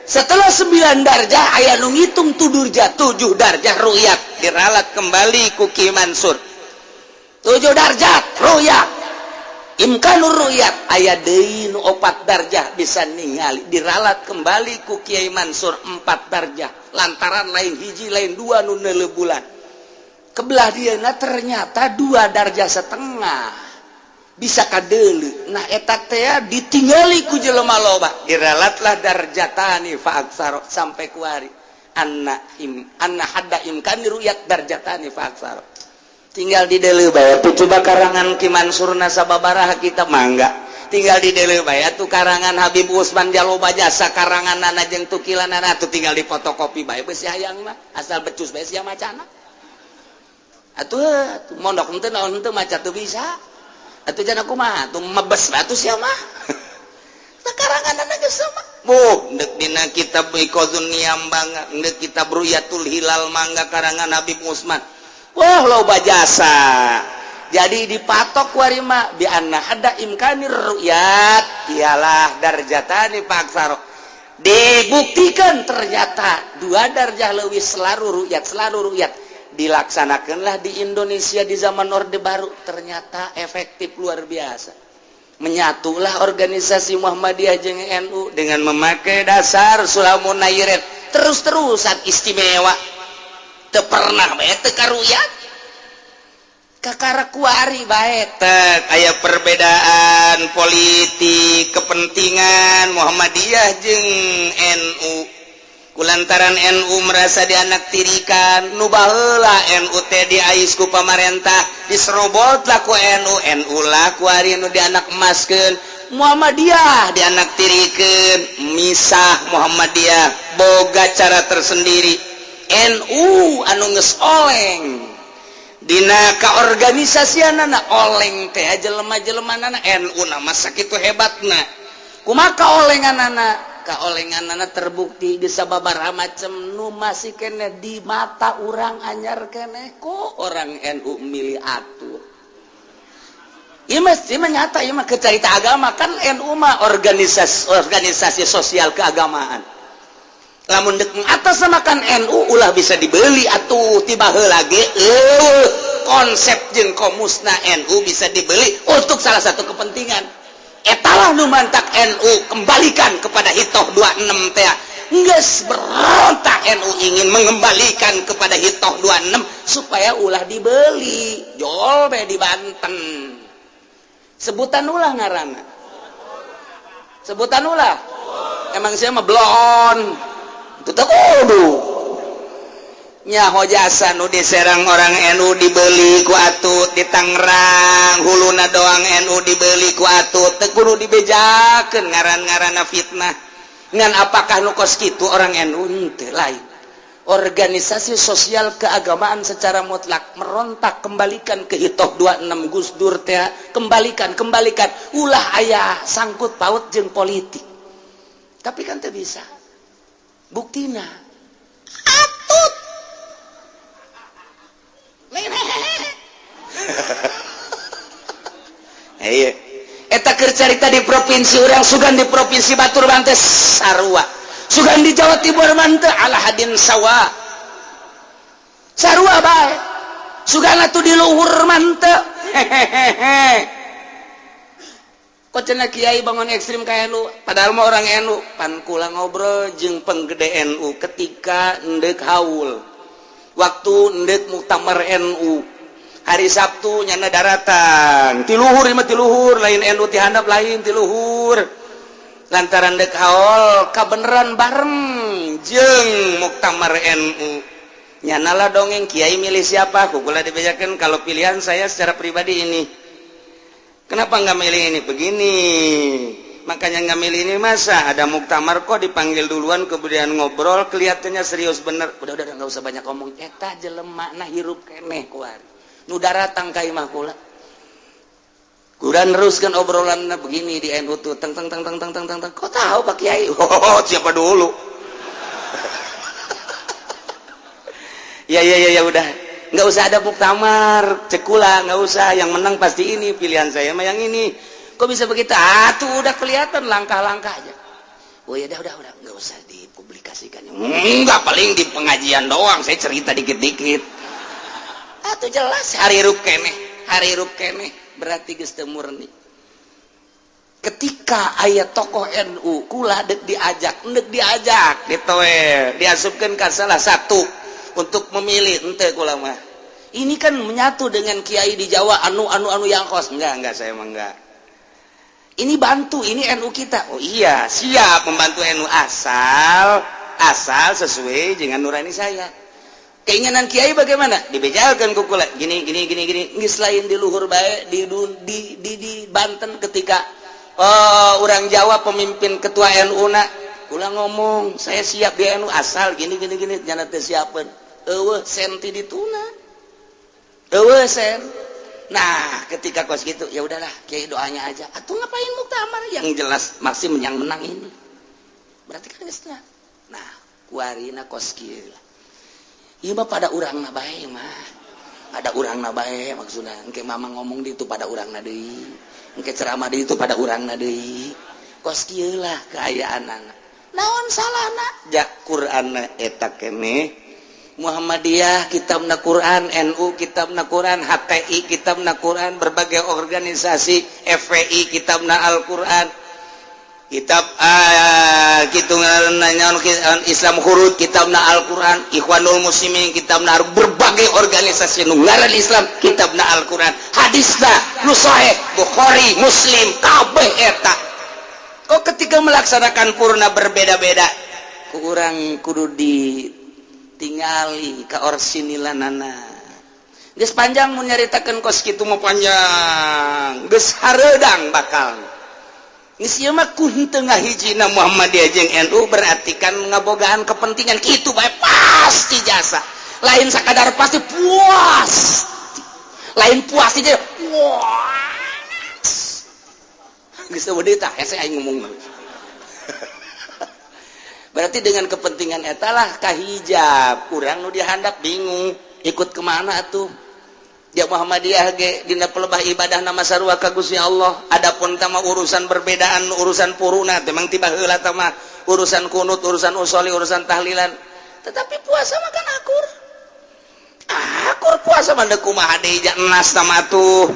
Setelah 9 darjah, aya nu ngitung tudurja 7 darjah rukyat, diralat kembali ku Ki Mansur 7 darjah rukyat, imkanur rukyat. Aya deui nu 4 darjah bisa ningali, diralat kembali ku Kiai Mansur 4 darjah, lantaran lain hiji lain dua nu neuleu bulan. Kebelah dieuna ternyata dua darjah setengah bisa kadeuleu. Nah, eta teh ditinggali ku jelema loba, diralatlah darjatani fa aksaro, sampai kuari anna im anna hadda imkani ru'yat darjatani fa aksaro. Tinggal di deuleu bae tuh, coba karangan Ki Mansurna sababaraha kita, mangga tinggal di deuleu bae tuh karangan Habib Usman Jaloba jasa karangan jeung tukilanana tuh, tinggal di fotokopi bae beusi hayang mah, asal becus bae sia macana atuh. Mondok henteu naon henteu, maca teu bisa atuh, jangan kumaha tuh, mebes atuh sia mah. Karangan geus sama. Bu, ndek dina kitab Iqazun Niyam mangga, ndek kitab Ru'yatul Hilal mangga, karangan Habib Usman. Wah, loba jasa. Jadi dipatok warima bi anna ada imkanir ru'yat ialah darjatani fa aksaro. Dibuktikan ternyata dua darjah lebih selalu ru'yat, selalu ru'yat. Dilaksanakanlah di Indonesia di zaman Orde Baru, ternyata efektif luar biasa. Menyatulah organisasi Muhammadiyah jeung NU dengan memakai dasar Sulamun Nairet terus-terusan istimewa, teu pernah bae teu karuya kakara kuari bae tek aya perbedaan politik kepentingan Muhammadiyah jeung NU kulantaran NU merasa dianaktirikan. Nu baheula NU teh diais ku pamarentah, diserobot lah ku NU. NU lah kuari nu dianak emaskeun, Muhammadiyah dianaktirikeun. Misah Muhammadiyah boga cara tersendiri. NU anu geus oleng dina kaorganisasianana, oleng teh jelema-jelema nana NU nama sakitu hebatna. Kumaha kaolenganana? Kaolenganana terbukti di sababaraha macem nu masih kene di mata urang anyar kene. Kok orang NU milih atuh? Ieu mah, ieu mah nyata, ieu mah kecarita agama kan. NU mah organisasi organisasi sosial keagamaan. Lamun dek atas namakan NU ulah bisa dibeli atuh. Tiba heula ge eueuh konsep jeung komusna NU bisa dibeli untuk salah satu kepentingan. Etalah nu mantak NU kembalikan kepada Hitoh 26 teh. Geus berontak NU ingin mengembalikan kepada Hitoh 26 supaya ulah dibeli jol be di Banten. Sebutan ulah ngaranna, sebutan ulah. Emang saya mah blon tetep kudu nyaho jasa nu diserang orang NU dibeli ku Atut di Tangerang, huluna doang NU dibeli ku Atut. Teu kudu dibejakeun ngaran-ngaranna fitnah. Ngan apakah nu kos kitu orang NU? Henteu, lain. Organisasi sosial keagamaan secara mutlak merontak, kembalikan ke Hitoh 26 Gus Dur teh, kembalikan, kembalikan, ulah aya sangkut paut jeung politik. Tapi kan teu bisa, buktina Atut. Iya, eta keur carita di provinsi urang, sugan di provinsi batur mah teu sarua, sugan di Jawa Timur mah teu ala hadin sawa, sarua bae. Sugan atuh di luhur mah teu. Hehehe, kok cenah kiai bangun ekstrim kayak nu, padahal mah orang NU. Pan kula ngobrol jeung penggede NU ketika ndek haul, waktu ndek muktamar NU hari Sabtu, nyana daratan ti luhur mah, ti luhur, lain NU ti handap, lain, ti luhur, lantaran dek haul kabeneran bareng jeung muktamar NU. Nyana lah dongeng, "Kiai milih siapa?" Ku kula dibejakeun, "Kalau pilihan saya secara pribadi ini." "Kenapa nggak milih ini?" "Begini, makanya nggak milih ini. Masa ada muktamar kok dipanggil duluan, kemudian ngobrol, kelihatannya serius bener. Udah, nggak usah banyak ngomong." Eta jelema nah hirup keneh kuari nu daratang ka imah kula. Kula neruskan obrolan, "Begini di NU tuh, teng teng teng teng teng teng teng teng." "Kok tahu, Pak Kiai?" "Oh, siapa dulu?" Ya ya ya ya, udah, nggak usah ada muktamar," cek kula, "nggak usah, yang menang pasti ini, pilihan saya mah yang ini." "Kok bisa begitu?" "Ah, tuh udah kelihatan langkah-langkahnya." "Oh ya udah, nggak usah dipublikasikan." "Enggak, paling di pengajian doang saya cerita dikit-dikit." Ah, tuh jelas harirup keneh, harirup keneh, berarti geus teu murni. Ketika aya tokoh NU, kula dek diajak, dek diajak gitu we, diasupkeun ka salah satu untuk memilih, ente kula mah. Ini kan menyatu dengan kiai di Jawa anu anu anu yang kos. Enggak, saya emang enggak. Ini bantu, ini NU kita. Oh iya, siap membantu NU asal asal sesuai dengan nurani saya. "Keinginan kiai bagaimana?" Dibejakan ku kula. Gini gini gini gini. Geus lain di luhur bae, di Banten ketika, oh, orang Jawa pemimpin ketua NU na, kula ngomong, "Saya siap di NU asal gini gini gini." Nyana teh siapeun. Eueuh senti dituna. Eueuh sen. Nah, ketika kos gitu, "Ya udahlah, kiai doanya aja." Atau ngapain muktamar, yang jelas masih yang menang ini. Berarti kan geus. Nah, kuarina kos kieu lah. Ieu mah pada urangna bae mah. Pada urangna bae maksudna. Engke mama ngomong di itu pada urangna deui. Engke ceramah di itu pada urangna deui. Kos kieu lah kaayaanana. Naon salahna? Ja Qur'anna eta keneh. Muhammadiyah kitabna Quran, NU kitabna Quran, HTI kitabna Quran, berbagai organisasi, FPI kitabna Al-Quran, kitab gitu Islam Hurud kitabna Al-Quran, Ikhwanul Muslimin kitabna, berbagai organisasi nu ngaran Islam kitabna Al-Quran, hadisna nu sahih Bukhari Muslim kabeh eta. Oh, ketika melaksanakan purna berbeda-beda, kurang kudu ditingali ka orsinilanana. Geus panjang mun nyaritakeun kos kitu mah, panjang, geus hareudang bakal. Geus ieu mah ku henteu ngahijina Muhammadiyah jeung NU, berarti kan ngabogaan kepentingan kitu bae. Pasti jasa lain sakadar pasti puas, lain puas aja, puas geus eueuh tah hese aing ngomong. Berarti dengan kepentingan etalah kahijab kurang nu dihandap, bingung ikut kemana tuh. Ya, Muhammadiyah ge dina pelebah ibadah nama sarua ka Gusti Allah. Adapun tama urusan perbedaan urusan puruna memang tiba heula tama urusan kunut, urusan usoli, urusan tahlilan, tetapi puasa mah kan akur akur. Puasa mah deuk kumaha deui nas tama tuh,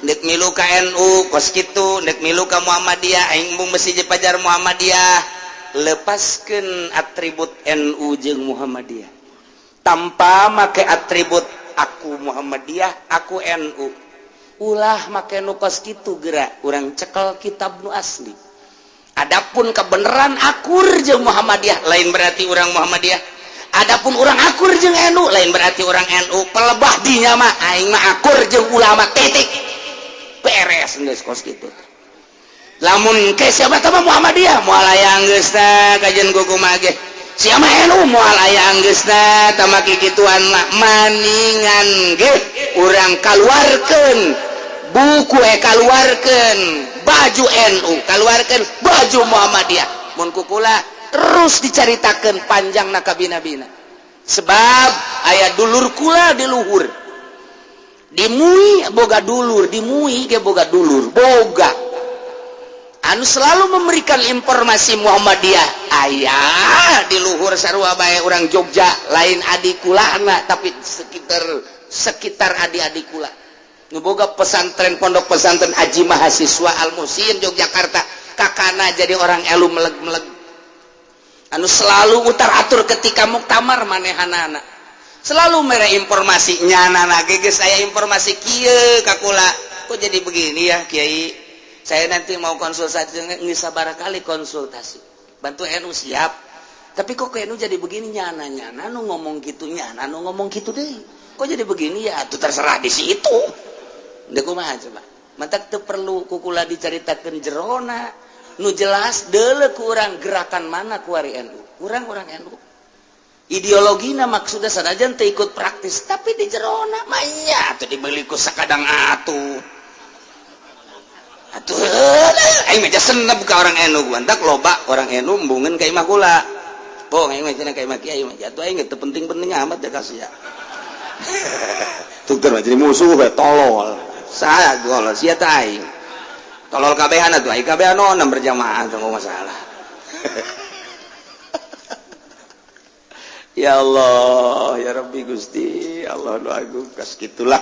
dek milu ka NU kos kitu, dek milu ka Muhammadiyah. Aing embung masjid Pajar Muhammadiyah, lepaskan atribut NU jeung Muhammadiyah tanpa make atribut aku Muhammadiyah, aku NU. Ulah make nu kos kitu, gerak urang cekel kitab nu asli. Adapun kebenaran akur jeung Muhammadiyah lain berarti orang Muhammadiyah. Adapun orang akur jeung NU lain berarti orang NU. Pelebah dinya mah aing mah akur jeung ulama, titik, beres geus kos kitu. Lamun ke siapa teh Muhammadiyah moal aya geusna kajian kumaha ge, siapa NU moal aya geusna tama kikituan mah. Maningan ge urang kaluarkeun buku, kaluarkeun baju NU, kaluarkeun baju Muhammadiyah. Mun kukula terus dicaritakeun panjang na kabina-bina, sebab aya dulur kula di luhur di MUI, boga dulur di MUI ge, boga dulur, boga anu selalu memberikan informasi Muhammadiyah. Aya di luhur sarua bae orang Jogja, lain adik kulana tapi sekitar sekitar adik-adik kula nu boga pesantren, pondok pesantren Aji Mahasiswa Al Musin Yogyakarta. Kakana jadi orang elu meleg-meleg anu selalu utar atur ketika muktamar manehanana, selalu mere informasi nyana geus aya informasi kieu ka kula, "Kok jadi begini ya, Kiai? Saya nanti mau konsultasi." Nggak sabar kali konsultasi bantu NU siap, tapi kok ke NU jadi begini? Nyana nyana nu ngomong gitu, nyana nu ngomong gitu deh, "Kok jadi begini ya?" Tuh terserah di situ. Ndek kumaha coba? Matak teu perlu kukula dicaritakeun jerona. Nu jelas deuleu ku urang gerakan mana kuari NU. Urang orang NU. Ideologina maksudnya sanajan teu ikut praktis, tapi di jerona mah nya atuh dibeli ku sakadang atuh. Atuh aing mah senep ka orang NU, mantak loba orang NU embungeun ka imah kula. Boh, aing mah cenah ka imah kiai mah jatuh aing teu penting-penting amat ya kasih ya. Tuh jadi musuh we tolol. Saya gol sia teh aing. Tolol kabehan atuh aing kabehan onam berjamaah teu masalah. Ya Allah, ya Rabbi Gusti, Allah nu agung, kas kitulah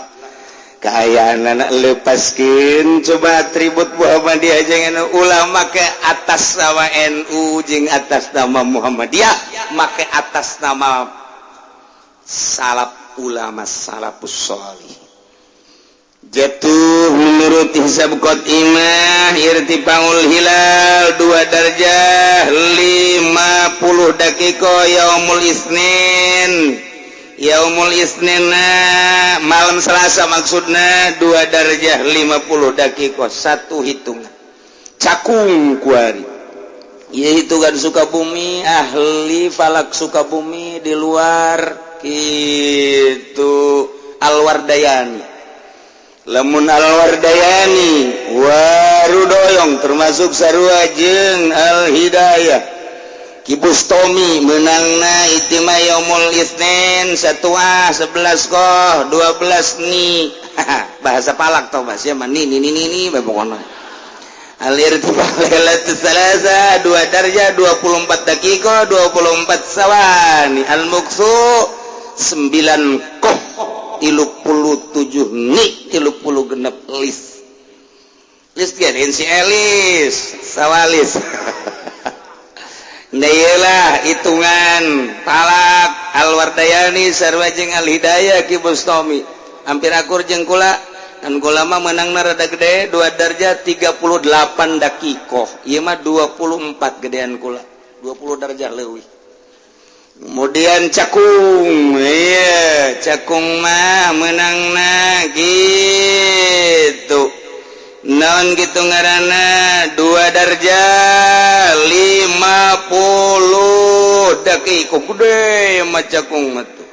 kaayaan anak. Lepaskin coba atribut Muhammadiyah jangan ulah make atas nama NU jeung atas nama Muhammadiyah, make atas nama salaf, ulama salafus sholih. Jatuh menurut hisab imah irtifaul hilal 2 darjah 50 dakiko yaumul isnin. Yaumul isnin malam Selasa maksudna, 2 darjah 50 dakiko satu hitungan cakung kuari. Ya, hitungan Sukabumi, ahli falak Sukabumi di luar gitu Alwardayani. Lamun Alwardayani Warudoyong termasuk sarua jeung Al Hidayah Kibustomi menangna itima yaumul Isnin 1 ah 11 koh 12 nih. Bahasa palak tau bahasa mah nih nih nih nih pokoknya. Alir lailatul salasa 2 darjah 24 dakiko 24 sawani. Al muksu 9 koh 37 ni 36 lis lis geus si Elis sawalis. Nah, iyalah hitungan falak Alwardayani sarua jeung Al Hidayah Ki Bustomi hampir akur jeung kula dan kula mah menangna rada gede, 2 darjah 38 dakikoh. Ieu mah 24, gedean kula 20 darjah leuwih. Kemudian Cakung, iya, Cakung mah menangna gitu non gitu ngaranna 2 darjah 50 dakikoh. Gede mah Cakung mah tuh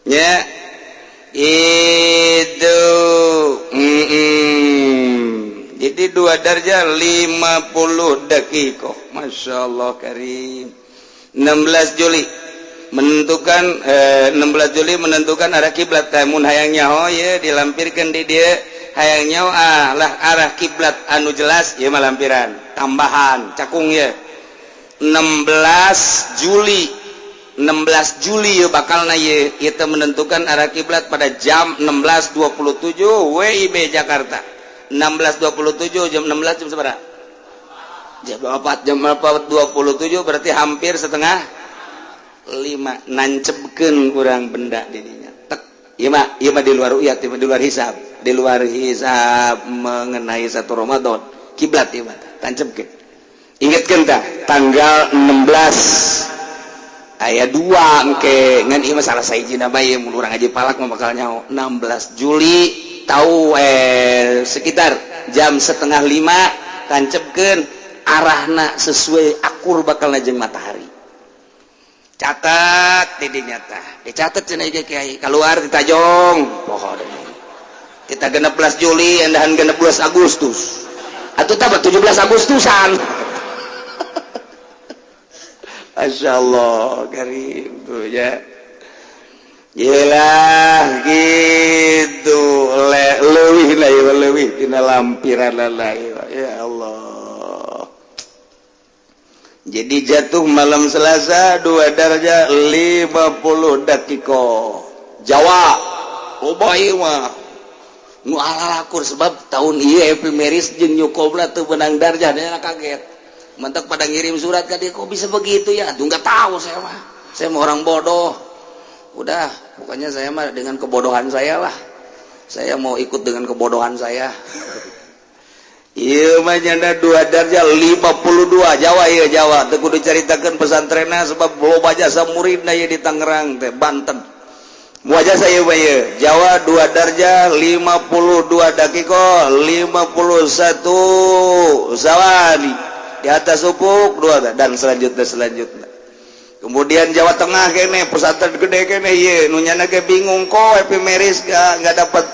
ya itu. Jadi 2 darjah 50 dakikoh. Masya Allah Karim. 16 Juli menentukan, 16 Juli menentukan arah kiblat. Mun hayang nyaho ya dilampirkan di dia. Hayang nyaho, ah lah, arah kiblat anu jelas ya mah lampiran tambahan Cakung ya. 16 Juli, 16 Juli ya bakal na ye itu menentukan arah kiblat pada jam 16.27 WIB Jakarta. 16.27, jam 16, jam seberapa? Jam 4, jam 4.27, berarti hampir setengah lima. Nancepkeun kurang benda didinya tek. Ieu mah, ieu mah di luar ru'yat, ieu mah di luar hisab, di luar hisab mengenai satu Ramadan kiblat. Ieu mah tancapkeun, ingetkeun tah tanggal 16 aya dua engke ngan ieu mah salah sahiji bae. Mun urang ngaji falak mah bakal nyaho. 16 Juli tahu, sekitar jam setengah lima tancapkeun arahna sesuai akur bakal jeung matahari. Catat di dinya tah, dicatat cenah ieu. Kiai keluar ditajong pokoknya kita 16 Juli endahan 16 Agustus atau tambah 17 Agustusan. Masya Allah Karim tuh ya. Yelah gitu le, leuwih lah ya, leuwih tina lampiran lah ya Allah. Jadi jatuh malam Selasa 2 darjah 50 dakiko. Jawa loba ieu mah nu alalakur sebab tahun ieu Epimeris jeung Newcomb teu menang darjah. Dia kaget mentak pada ngirim surat ke dia, "Kok bisa begitu ya?" Aduh, nggak tahu saya mah, saya mah orang bodoh. Udah, pokoknya saya mah dengan kebodohan saya lah, saya mau ikut dengan kebodohan saya. Iya mah nyanda 2 darjah 52 Jawa. Iya, Jawa teu kudu caritakeun pesantrenna sebab loba jasa muridna ieu di Tangerang teh, Banten. Wajah saya mah ieu Jawa 2 darjah 52 dakiko 51 sawani di atas ufuk dua dan selanjutnya selanjutnya. Kemudian Jawa Tengah kene pesantren gede kene ieu nu nyana ge bingung kok Epimeris gak nggak dapat,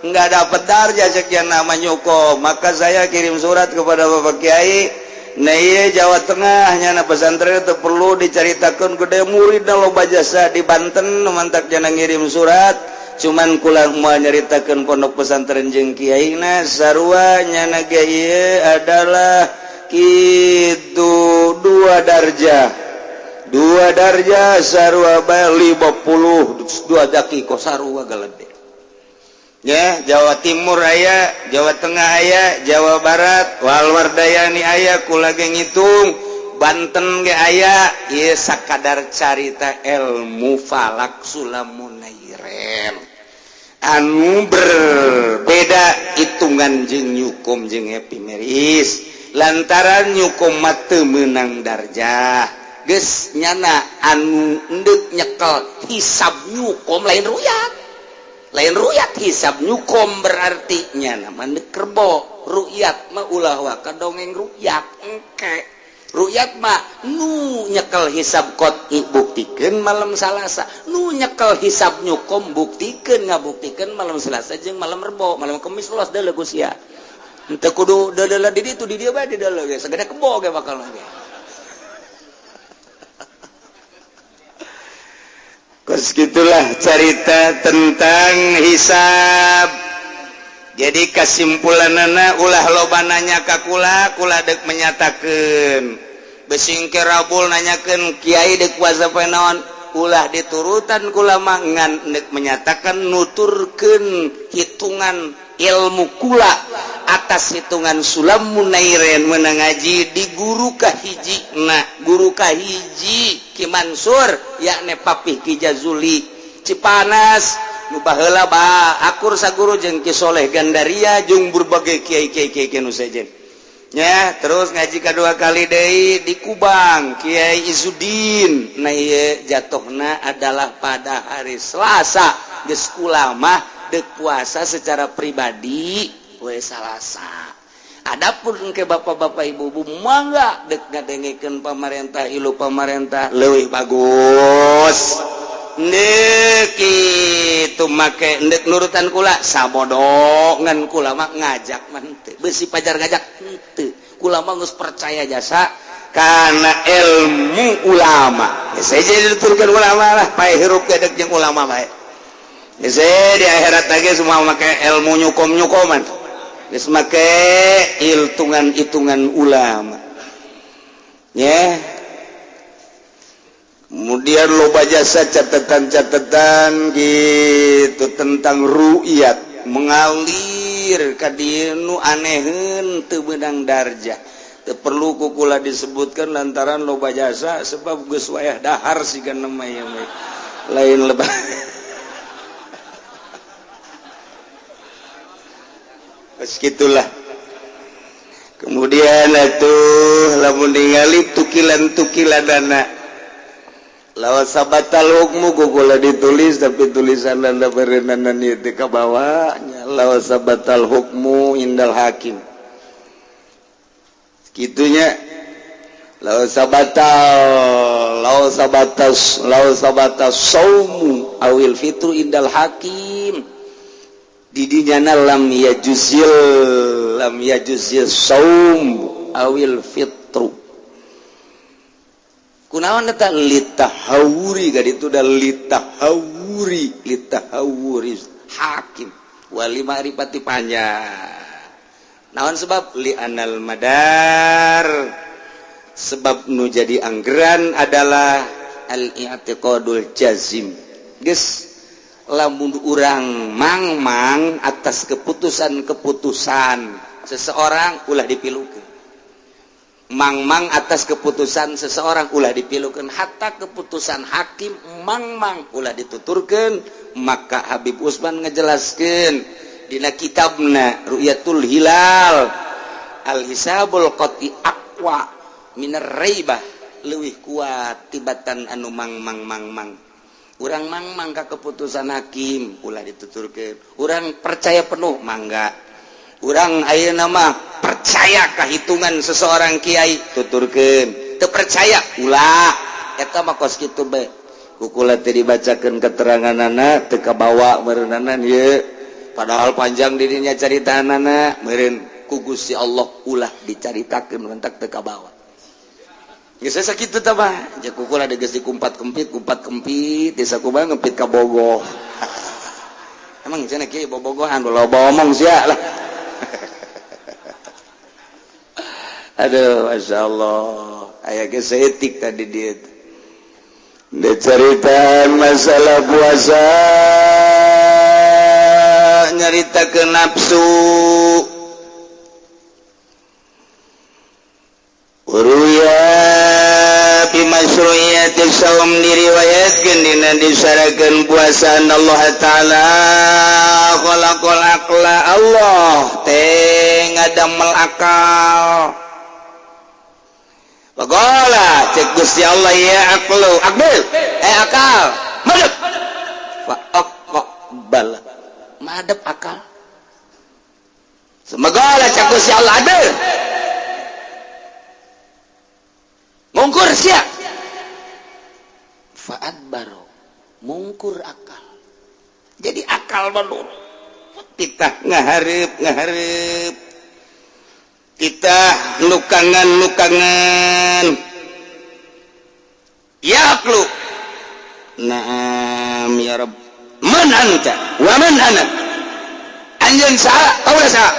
nggak dapat darjah sekian nama Newcomb. Maka saya kirim surat kepada Bapak Kiai. Nah, iya, Jawa Tengah nyana pesantren itu perlu diceritakan gede murid loba jasa. Di Banten mantak jana ngirim surat, cuman kula mau nyeritakan pondok pesantren jeung kiai na sarua nyana ge ieu adalah kitu 2 darjah, 2 darjah sarua bae 52 dakiko sarua galede ya. Jawa Timur aya, Jawa Tengah aya, Jawa Barat Walwardayani aya, kula ge ngitung Banten ge aya. Ieu sakadar carita ilmu falak Sulamunairen anu berbeda hitungan jeung Newcomb jeung Epimeris lantaran Newcomb mah teu meunang darjah. Geus nyana anu endek nyekel hisab Newcomb, lain ruyat, lain ruyat. Hisab Newcomb berarti nyana mah kerbo ruyat mah ulah waka dongeng ruyat. Engke ruyat mah nu nyekel hisab qot'i buktikeun malam Salasa, nu nyekel hisab Newcomb buktikeun ngabuktikeun malam Selasa jeung malam Rebo, malam Kemis los deuleu ku sia. Henteu kudu deuleu di ditu, di dieu bae di deuleu ge sagede kebo ge bakal ge. Kos gitulah cerita tentang hisab. Jadi kesimpulanana ulah loba nanya ka kula, kula dek menyatakan. Besing ke rabul nanyakeun, "Kiai, dek puasa poe naon?" Ulah diturutan kula mah, ngan nek menyatakan nuturkeun hitungan ilmu kula atas hitungan Sulam Munairen menang ngaji di guru kahiji. Nah, guru kahiji Ki Mansur, yakni Papih Ki Jazuli Cipanas nu baheula ba akur saguru jeung Ki Soleh Gandaria jeung berbagai kiai kiai kiai nu sejen ya. Terus ngaji kedua kali deui di Kubang, Kiai Izudin. Nah, ieu jatuhna adalah pada hari Selasa. Geus kula mah dek puasa secara pribadi poe Salasa. Adapun ke bapak-bapak, ibu-ibu, mangga dek ngadengekeun pamarentah, ilu pamarentah leuwih bagus. Ndek itu make ndek nurutan kula sabodo, ngan kula mah ngajak mah henteu, besi pajar ngajak henteu. Kula mah geus percaya jasa karena ilmu ulama. Ya, saya jadi dituturkeun ulama lah, pae hirup ge dek jeung ulama bae. Ya, saya di akhirat lagi semua make ilmu nyukom-nyukoman, geus make hitungan-hitungan ulama ya. Kemudian loba jasa catatan-catatan gitu tentang ru'yat mengalir ka dieu nu aneheun teu beunang darjah. Teu perlu ku kula disebutkan lantaran loba jasa, sebab geus wayah dahar siga nama ya lain lebah. Geus gitulah. Kemudian atuh lamun ningali tukilan-tukilanana lawan sabatal hukmu ku kula ditulis, tapi tulisan anda berenanan itu ke bawahnya lawan sabatal hukmu indal hakim gitunya, lawan sabatal, lawan sabatas, lawan sabatas saumu awil fitru indal hakim didinya lam yajuzil, lam yajuzil saum awil fitru. Kunaon eta? Litahawuri gak itu dah, litahawuri, litahawuri hakim wali ma'rifati panjang. Naon sebab? Li anal madar, sebab nu jadi anggeran adalah al-i'tiqadul jazim. Geus lamun urang mangmang atas keputusan-keputusan seseorang ulah dipilukeun, mangmang atas keputusan seseorang ulah dipilukeun, hatta keputusan hakim mangmang ulah dituturkeun. Maka Habib Usman ngejelaskeun dina kitabna Ru'yatul Hilal, al hisabul qat'i aqwa minar raibah, leuwih kuat tibatan anu mangmang mangmang. Urang mangmang ka keputusan hakim ulah dituturkeun. Urang percaya penuh mangga, urang ayeuna mah percaya kehitungan seseorang kiai tuturkeun, teu percaya ulah. Eta mah kos kitu bae. Ku kula teh dibacakeun keteranganana teu kabawa meureunana ieu, padahal panjang dirinya caritanana meureun. Ku Gusti Allah ulah dicaritakeun mentak teu kabawa. Geus sakitu tah mah jeung ku kula geus dikumpat kempit, kumpat kempit desa kumaha ngempit ka Bogoh. Emang cenah kieu bobogohan, loba omong sia lah. Aduh, masya Allah, aya geus saeutik tadi dia dia cerita masalah puasa, nyarita ke nafsu. Uruya bi masyru'iyati saum, diriwayatkeun dina disarakeun puasa, Allah Ta'ala khalaqal aqla, Allah teh ngadamel akal. Faqala, cek Gusti Allah, ya aqlu aqbil, eh akal madep. Fa aqbal, madep akal. Semagala, cek Gusti Allah, adil mungkur sia. Faat baro, mungkur akal. Jadi akal menurut kita ngaharep ngaharep kita lukangan lukangan ya aklu. Naam ya Rabb, man anta wa man ana, anjeun saha, kaula saha?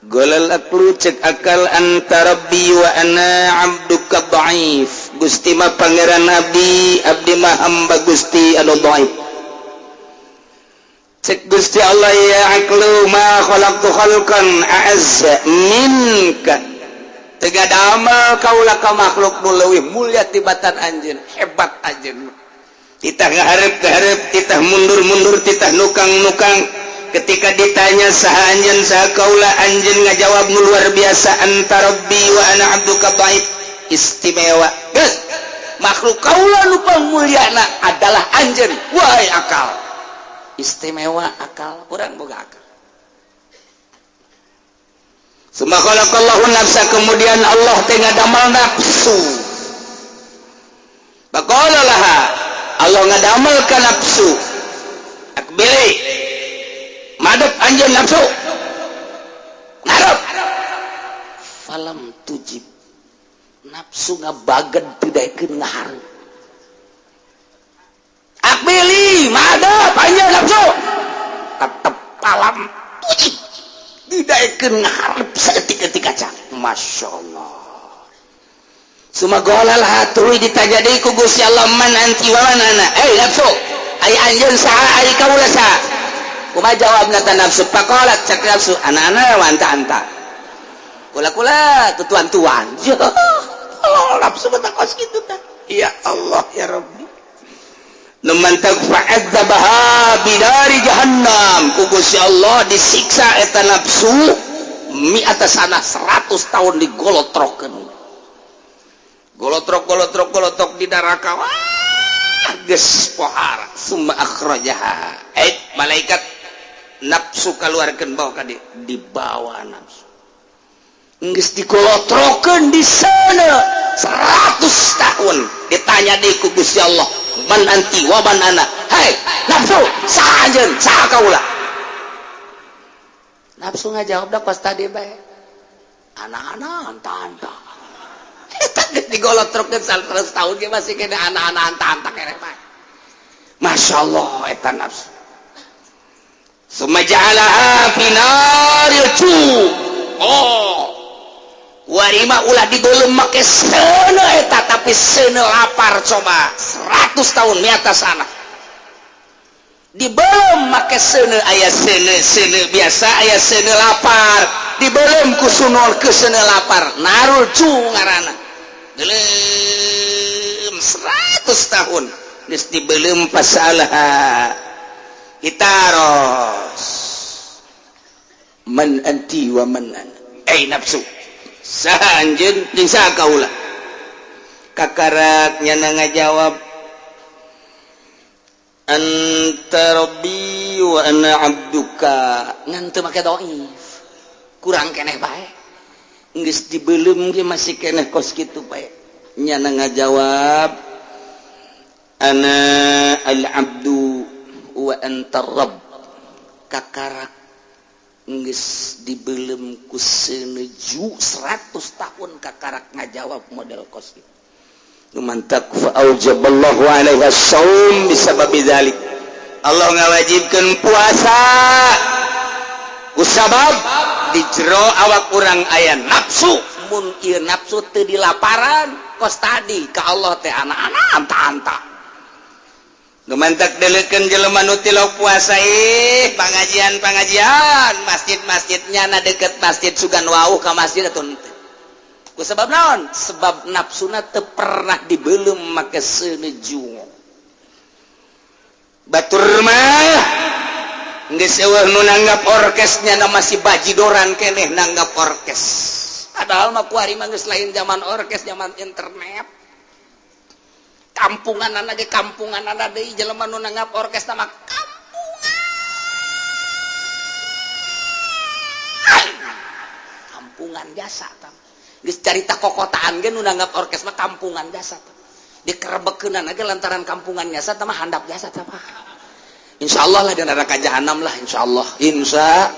Golal aklu, cek akal, anta rabbi wa ana abduka dhaif. Gusti mah Pangeran abdi, abdi mah hamba Gusti anu dhaif. Cek Gusti Allah, ya aqlu, ma khalaqtu khalqan a'azza minka. Teu ngadamel kaula ka makhluk nu leuwih mulia tibatan anjeun. Hebat anjeun. Titah ngahareup ngahareup, titah mundur-mundur, titah nukang-nukang. Ketika ditanya, "Saha anjeun, saha kaula?" anjeun ngajawab nu luar biasa, "Anta rabbi wa ana abduka dhaif." Istimewa. Geus, makhluk kaula nu pangmulyana adalah anjeun, wahai akal. Istimewa akal. Urang boga akal. Summa khalaqallahu nafsa, kemudian Allah teh ngadamel nafsu. Faqala laha, Allah ngadamel ka nafsu, "Aqbili," madep anjeun nafsu, ngarep. Falam tujib, nafsu ngabaget, teu daekeun ngahareup. "Aqbili," madep anjeun nafsu, tetep falam tujib, didaekeun ngaharep saeutik-eutik acan. Masya Allah. Summa qala laha, tuluy ditanya deui ku Gusti Allah, "Man anti wa man ana?" Eh, nafsu, ai anjeun saha, ai kaula saha? Kumaha jawabna ta nafsu? Faqalat, cek nafsu, "Ana ana wa anta anta." Kula-kula, tuan-tuan. Ya Allah, nafsu mah kos kitu tah. Ya Allah, ya Rabbi. Nu mantak fa'adzabaha binari jahannam, ku Gusti Allah disiksa eta nafsu mi'ata sanah, 100 tahun digolotrokeun, golotrok, golotrok, golotrok di neraka. Wah, geus pohara. Summa akhrajaha, eh malaikat, nafsu keluarkeun, bawa ka dibawa nafsu. Geus digolotrokeun di sana 100 tahun, ditanya deui ku Gusti Allah, "Man anti wa man ana?" Hai nafsu, saha anjeun, saha kaula? Nafsu ngajawab dah pas tadi bae, "Ana ana, anta anta." Eta geus digolotrokeun 100 tahun ge masih kena "ana ana, anta anta" keneh bae. Masya Allah, eta nafsu. Summa ja'alaha fi naril ju'. Oh, warima ulah dibelum make seuneu eta, tapi seuneu lapar. Coba 100 tahun di atas sana dibelum make seuneu, aya seuneu, seuneu biasa, aya seuneu lapar, dibelum ku sunul ke seuneu lapar, narul ju' ngaranna. Belum 100 tahun geus dibelum, fasalaha itaros, "Man anti wa man ana?" Eh nafsu, saha anjeun jeung saha kaula? Kakarak nyana ngajawab, "Anta rabbi wa ana abduka." Ngan teu make dhaif, kurang keneh bae. Geus dibelum ge masih keneh kos kitu bae. Nyana ngajawab, "Ana al-abdu wa anta rabb." Kakarak geus dibelum ku seuneu ju' 100 tahun, kakarak ngajawab model kos kitu. Mantak fa aujaballahu alaiha shaum bisababi dzalik. Allah ngawajibkeun puasa kusabab di jero awak urang aya nafsu. Mun ieu nafsu teu dilaparan kos tadi ka Allah teh "ana ana, anta anta." Nu mantak deulekeun jelema nu tilok puasa, ih, pangajian pangajian, masjid-masjidnya na deket masjid, sugan wauh ka masjid atuh henteu. Ku sebab naon? Sebab nafsuna teu pernah dibelum make seuneu ju'. Batur mah geus eueuh nu nanggap orkesnya na, masih bajidoran keneh nanggap orkes. Padahal mah kuari mah geus lain zaman orkes, zaman internet. Kampungan ge kampungan ada deui jelema nu nanggap orkes nama kampungan. Kampungan jasa tam. Geus carita kokotaan ge nu nanggap orkes mah kampungan jasa. Dikerebekeunan ge lantaran kampungan jasa mah handap jasa tah. Insyaallah lah di neraka jahanam lah, insyaallah. Insya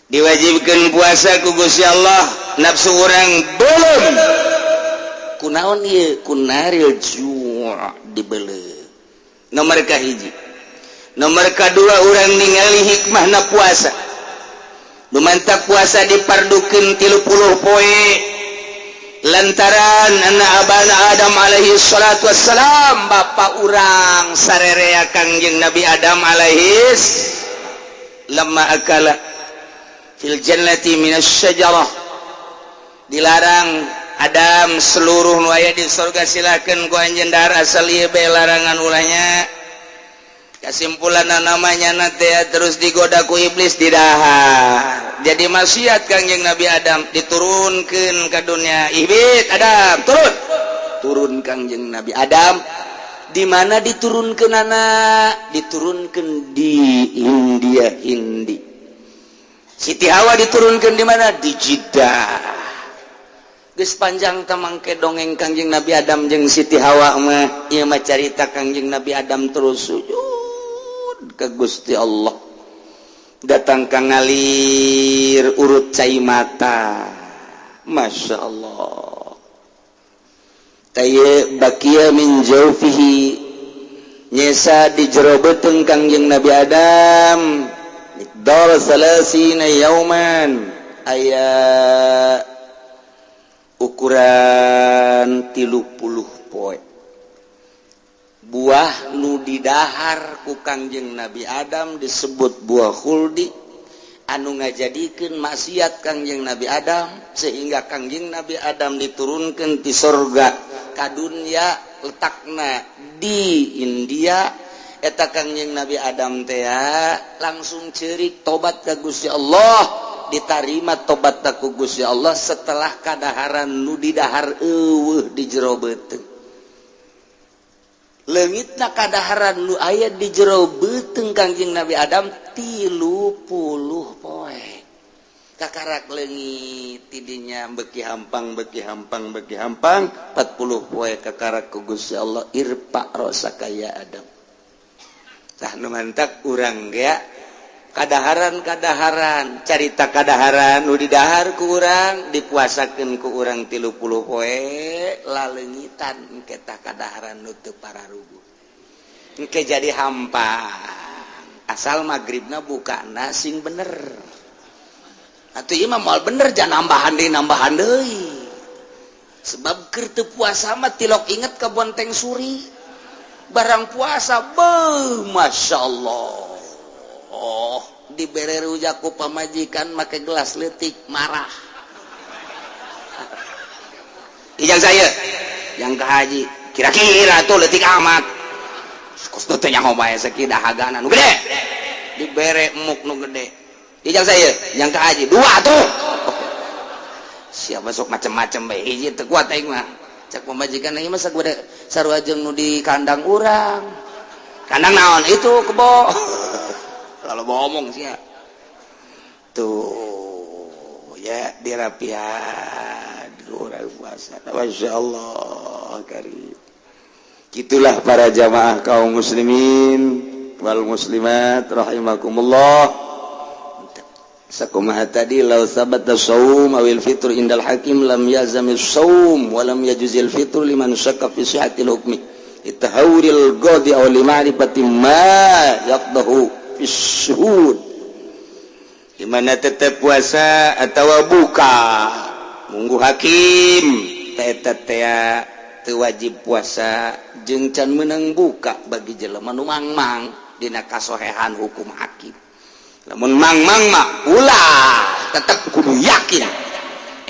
diwajibkan puasa ku Gusti Allah, nafsu urang belum kunaon ieu, ku naril ju' dibeleuh. Nomor kahiji. Nomor kedua, urang ningali hikmahna puasa. Nu mantak puasa dipardukeun 30 poe lantaran anak abana Adam alaihi salatu wassalam, bapak urang sarerea Kangjeng Nabi Adam alaihis lamma akala fil jannati minas syajarah. Dilarang Adam, seluruh nu aya di surga silakan ku anjeun dahar, asal ieu bae larangan ulahnya. Kesimpulan namanya nanti terus digoda ku iblis, didahar, jadi maksiat. Kangjeng Nabi Adam diturunkan ke dunia. Ihbit Adam, turun, turun Kangjeng Nabi Adam. Di mana diturunkan anak? Diturunkan di India, Hindi. Siti Hawa diturunkan di mana? Di Jeddah. Geus panjang tamangke dongeng Kangjeng Nabi Adam jeung Siti Hawa mah. Ieu mah carita Kangjeng Nabi Adam terus sujud ke Gusti Allah, datang ka ngalir urut cai mata. Masya Allah. Taye bakia min jaufihi, nyesa di jero beuteung Kangjeng Nabi Adam miqdar salasina yauman, aya ukuran 30 poe. Buah nu didahar ku Kangjeng Nabi Adam disebut buah khuldi, anu ngajadikeun maksiat Kangjeng Nabi Adam, sehingga Kangjeng Nabi Adam diturunkan di sorga ka dunya, letakna di India. Eta Kangjeng Nabi Adam teh langsung cerik tobat ka Gusti Allah, ditarima tobat ku Gusti Allah setelah kadaharan nu didahar euweuh di jero beuteung. Leungitna kadaharan nu aya di jero beuteung Kangjeng Nabi Adam 30 poe, kakarak leungit tidinya, beki hampang, beki hampang, beki hampang, 40 poe kakarak ku Gusti Allah, irfa rosaka ya Adam. Tah, nu mantak urang ge kadaharan, kadaharan, carita kadaharan nu didahar ku urang, dipuasakeun ku urang 30 poe, laleungitan engke tah kadaharan nu teu pararuguh, engke jadi hampa, asal magribna buka sing bener. Atuh ieu mah moal bener, jangan nambahan deui, nambahan deui, sebab keur teu puasa mah tilok inget ka bonteng suri. Barang puasa, beuh, Masya Allah. Oh, dibere rujak ku pamajikan make gelas leutik, marah. Ijang saya yang ke haji kira-kira tuh leutik amat, kos teh nyaho bae sakieu dahagana nu gede, dibere emuk nu gede. Ijang saya yang ke haji dua tuh, siapa sok macem-macem bae, hiji teu kuat aing mah. Cek pamajikan, ieu mah sagede sarua jeung nu di kandang urang. Kandang naon itu? Kebo. Lalu ngomong sih ya tuh ya, dirapihan urang puasa. Masya Allah karim. Itulah para jamaah kaum muslimin wal muslimat rahimakumullah. Sakumaha tadi, law sabata shaum awil fitr indal hakim lam yalzamis shaum wa lam yajuzil fitr liman syakka fi sihhatil hukmi itahawuril qadi aw li ma'rifati ma yaqdahu fi syuhud. Di mana tetap puasa atau buka munggu hakim, eta teh teu wajib puasa jeung can meunang buka bagi jelema nu mangmang dina kasohehan hukum hakim. Lamun mangmang mah ulah, tetap kudu yakin.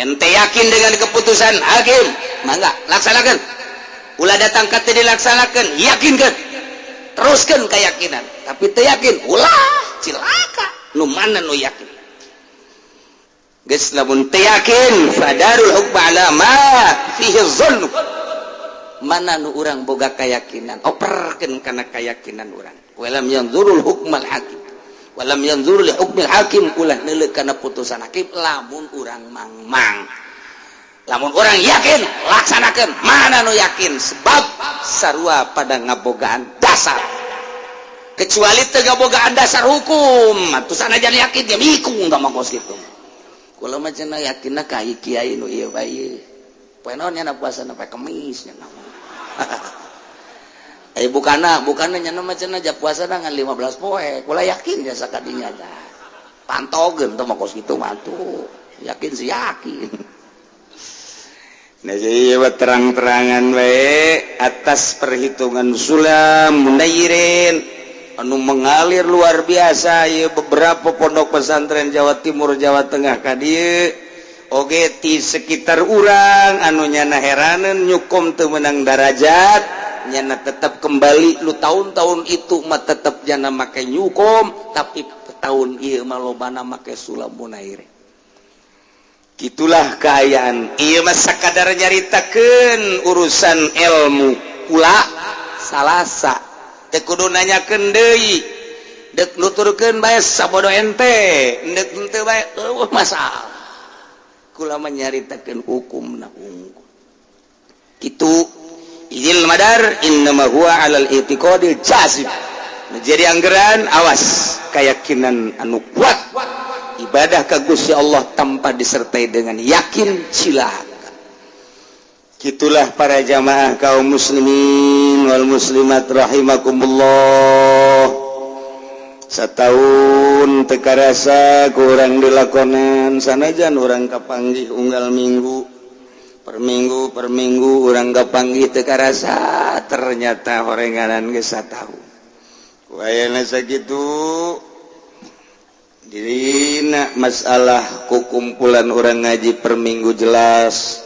Ente yakin dengan keputusan hakim, mangga laksanakan. Ulah datang ka teu dilaksanakan, yakinkan, teruskan keyakinan. Tapi teu yakin ulah, cilaka. Nu mana nu yakin? Geus, lamun teu yakin, fadarul hukma ala ma fihi dzann. Mana nu urang boga keyakinan, operkeun kana keyakinan urang. Walam yanzurul hukmal hakim, walam yanzur li hukmil hakim, ulah neuleuh kana putusan hakim lamun urang mangmang. Lamun urang yakin, laksanakeun. Mana nu yakin? Sebab sarua pada ngabogaan dasar, kecuali teu ngabogaan dasar hukum atuh sanajan yakin dia mikung tah mah kos kitu. Kula mah cenah yakinna ka kiai nu ieu bae. Poe naon nya puasa? Poe Kemis nya. Eh, bukana, bukana nya mah cenah ja puasa ngan 15 poe. Kula yakin ya sakadinya dah. Pantogeun teh mah kos kitu mah tuh. Yakin sih yakin. Nah, jadi terang-terangan bae atas perhitungan sulam munairin anu mengalir luar biasa ya beberapa pondok pesantren Jawa Timur, Jawa Tengah ka dieu oge ti sekitar urang anu nyana heraneun nyukom teu meunang darajat, nyana tetap kembali lu tahun-tahun itu mah tetap jana make nyukom, tapi tahun ieu mah lobana make sulam munairin. Gitulah keayaan. Ieu mah sakadar nyaritakeun urusan ilmu kula salasa teu kudu nanyakeun deui, deuk nuturkeun bae sabodo ente, deuk henteu bae eueuh masalah. Kula mah nyaritakeun hukumna unggul. Kitu izil madar innama huwa alal i'tiqadil jazim. Jadi anggaran awas keyakinan anu kuat ibadah ka Gusti Allah tanpa disertai dengan yakin cilaka. Gitulah para jamaah kaum muslimin wal muslimat rahimakumullah. Setahun teu karasa kurang dilakonan, sanajan urang kapanggih unggal minggu per minggu per minggu urang kapanggih teu karasa, ternyata horenganan geus satahun. Ku ayana sakitu dina masalah kukumpulan orang ngaji per minggu jelas,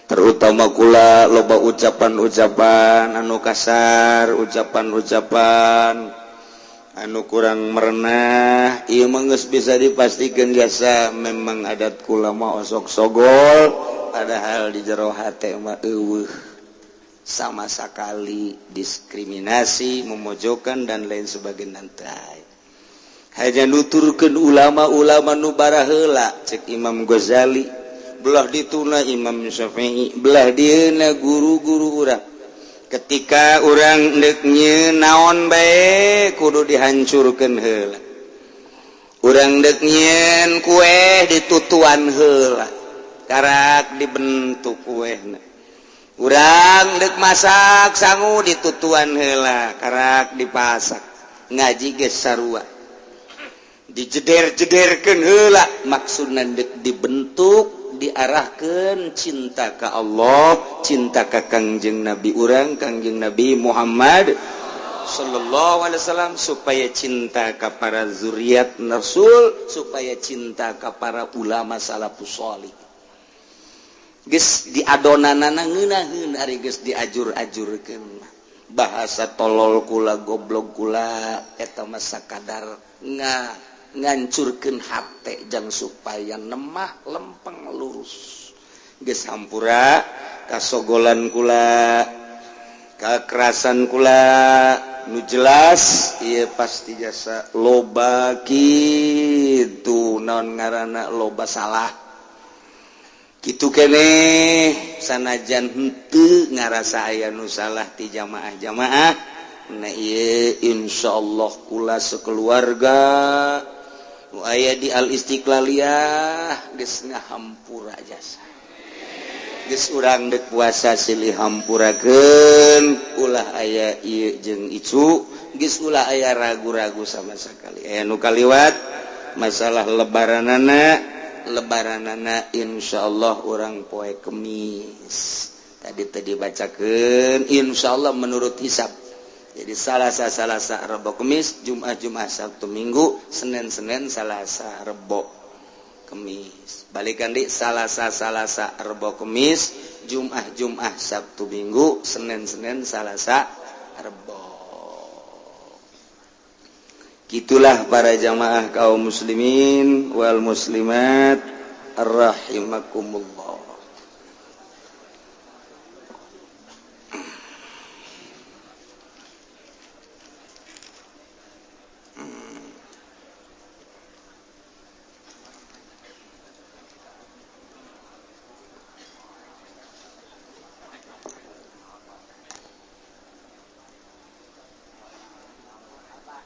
terutama kula loba ucapan-ucapan anu kasar, ucapan-ucapan anu kurang merenah. Ieu mah geus bisa dipastikan jasa memang adat kula mah osok sogol, padahal di jero hate mah eueuh sama sekali diskriminasi, memojokkan dan lain sebagainya. Nanti hanya nuturkeun ulama-ulama nu baraheula, cek Imam Ghazali belah dituna, Imam Syafi'i belah dieuna, guru-guru urang. Ketika urang deuk nyieun naon bae kudu dihancurkeun heula. Urang deuk nyieun kue ditutuan heula, karak dibentuk kuehna. Urang deuk masak sangu ditutuan heula, karak dipasak. Ngaji geus sarua, dijeder-jederkeun heula, maksudna deuk dibentuk, diarahkan cinta ka Allah, cinta ka Kangjeng Nabi urang, Kangjeng Nabi Muhammad Sallallahu Alaihi Wasallam, supaya cinta ka para zuriat Rasul, supaya cinta ka para ulama salafus sholih. Geus diadonanana ngeunaheun, ari geus diajur-ajurkeun. Bahasa tolol kula, goblok kula, eta mah sakadar ngancurkeun hate jang supaya nemah lempeng lurus. Geus hampura kasogolan kula, kekerasan kula. Nu jelas ieu pasti jasa loba kitu naon ngaranna loba salah kitu keneh, sanajan henteu ngarasa aya nu salah ti jamaah-jamaah. Nah, ieu insyaallah kula sekeluarga nu aya di Al Istiqlaliyah geus ngahampura jasa. Geus urang deuk puasa silih hampurakeun, ulah aya ieu jeung icu, geus ulah aya ragu-ragu sama sekali. Aya nu kaliwat masalah lebaranana. Lebaranana insyaallah urang poe Kemis tadi tadi bacakeun, insyaallah menurut hisab. Jadi Salasa, Salasa, Rebo, Kemis, Jumat, Jumat, Sabtu, Minggu, Senin, Senin, Salasa, Rebo, Kemis. Balikan di Salasa, Salasa, Rebo, Kemis, Jumat, Jumat, Sabtu, Minggu, Senin, Senin, Salasa, Rebo. Gitulah para jamaah kaum muslimin wal muslimat rahimakumullah.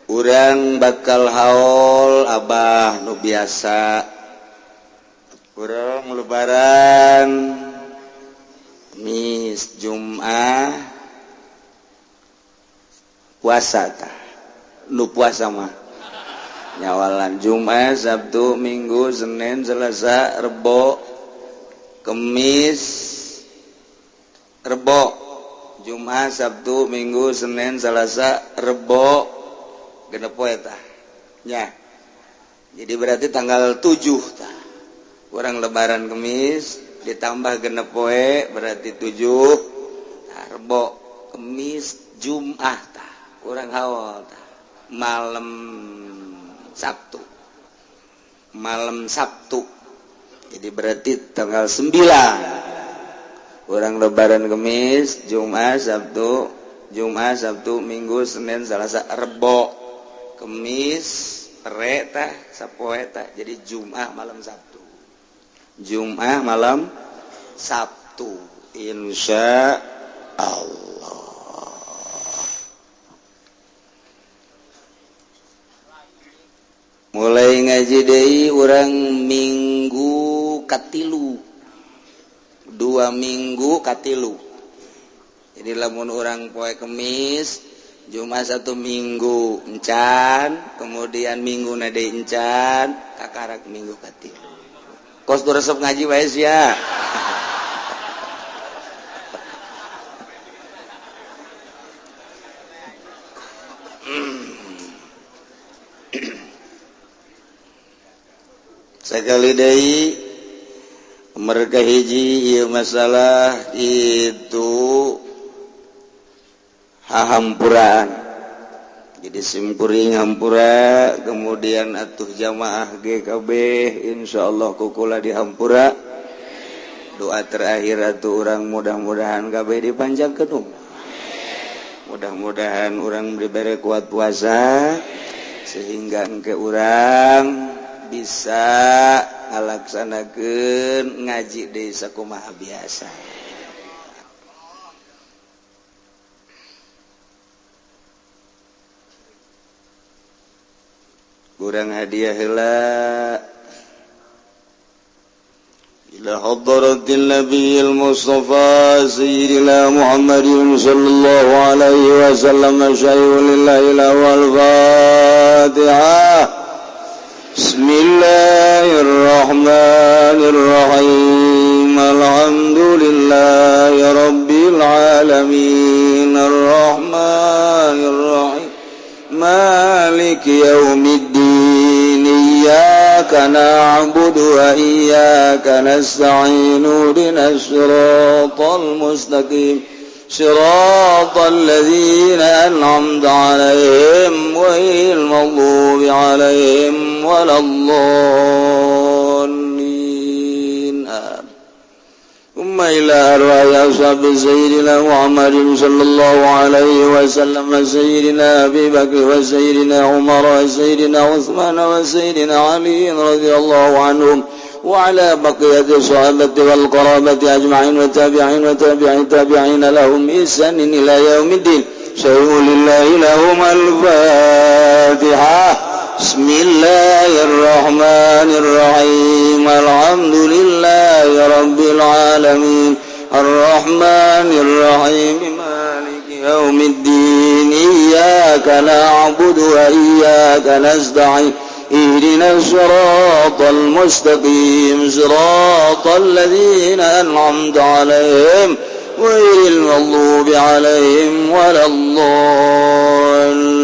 Urang bakal haul Abah nu biasa urang lebaran Mis Jum'ah puasa tah nu puasa mah. Nyawalan Jumat, Sabtu, Minggu, Senin, Selasa, Rebo, Kemis, Rebo, Jumat, Sabtu, Minggu, Senin, Selasa, Rebo, genep poe tah. Nya. Jadi berarti tanggal 7 tah. Kurang lebaran Kemis ditambah genep poe berarti 7. Tah, Rebo, Kemis, Jumat tah. Kurang haul tah. Malam Sabtu. Malam Sabtu. Jadi berarti tanggal 9. Urang lebaran Kemis, Jumat, Sabtu, Jumat, Sabtu, Minggu, Senin, Selasa, Rebo, Kemis, re tah, sapoe tah. Jadi Jumat malam Sabtu. Jumat malam Sabtu. Insya Allah. Mulai ngaji deui urang minggu katilu, 2 minggu katilu. Jadi lamun urang poe Kemis, Jumat 1 minggu encan, kemudian minggu na deui encan, kakarak minggu katilu. Kos tu resep ngaji wae sia. Sekali deui mereka hiji ieu masalah itu hahampuraan. Jadi simkuring hampura, kemudian atuh jamaah GKB insyaallah kukula dihampura. Doa terakhir atuh urang mudah-mudahan kabeh dipanjangkeun. Mudah-mudahan urang diberi kuat puasa sehingga engke urang bisa ngalaksanakeun ngaji deui sakumaha biasa. Kurang hadiah heula ila hadratin nabiyil mustafa sayyidina Muhammadin sallallahu alaihi wasallam syai'un lillahi wal fatihah. Bismillahirrahmanirrahim. Alhamdulillahi rabbil alamin. Arrahmanir rahim. Maliki yaumiddin. Iyyaka na'budu wa iyyaka nasta'in. Ihdinas siratal mustaqim. صراط الذين أنعمت عليهم غير المغضوب عليهم ولا الضالين. ثم إلى أرواح أصحاب سيدنا محمد صلى الله عليه وسلم، سيدنا أبي بكر وسيدنا عمر وسيدنا عثمان وسيدنا علي رضي الله عنهم، وعلى بقية الصحابة والقرابة أجمعين وتابعين وتابعين تابعين لهم إحسان إلى يوم الدين. شيء لله لهم الفاتحة. بسم الله الرحمن الرحيم. الحمد لله رب العالمين. الرحمن الرحيم. مالك يوم الدين. إياك نعبد وإياك نستعين. اهدنا الصراط المستقيم. صراط الذين أنعمت عليهم غير المغضوب عليهم ولا الضالين.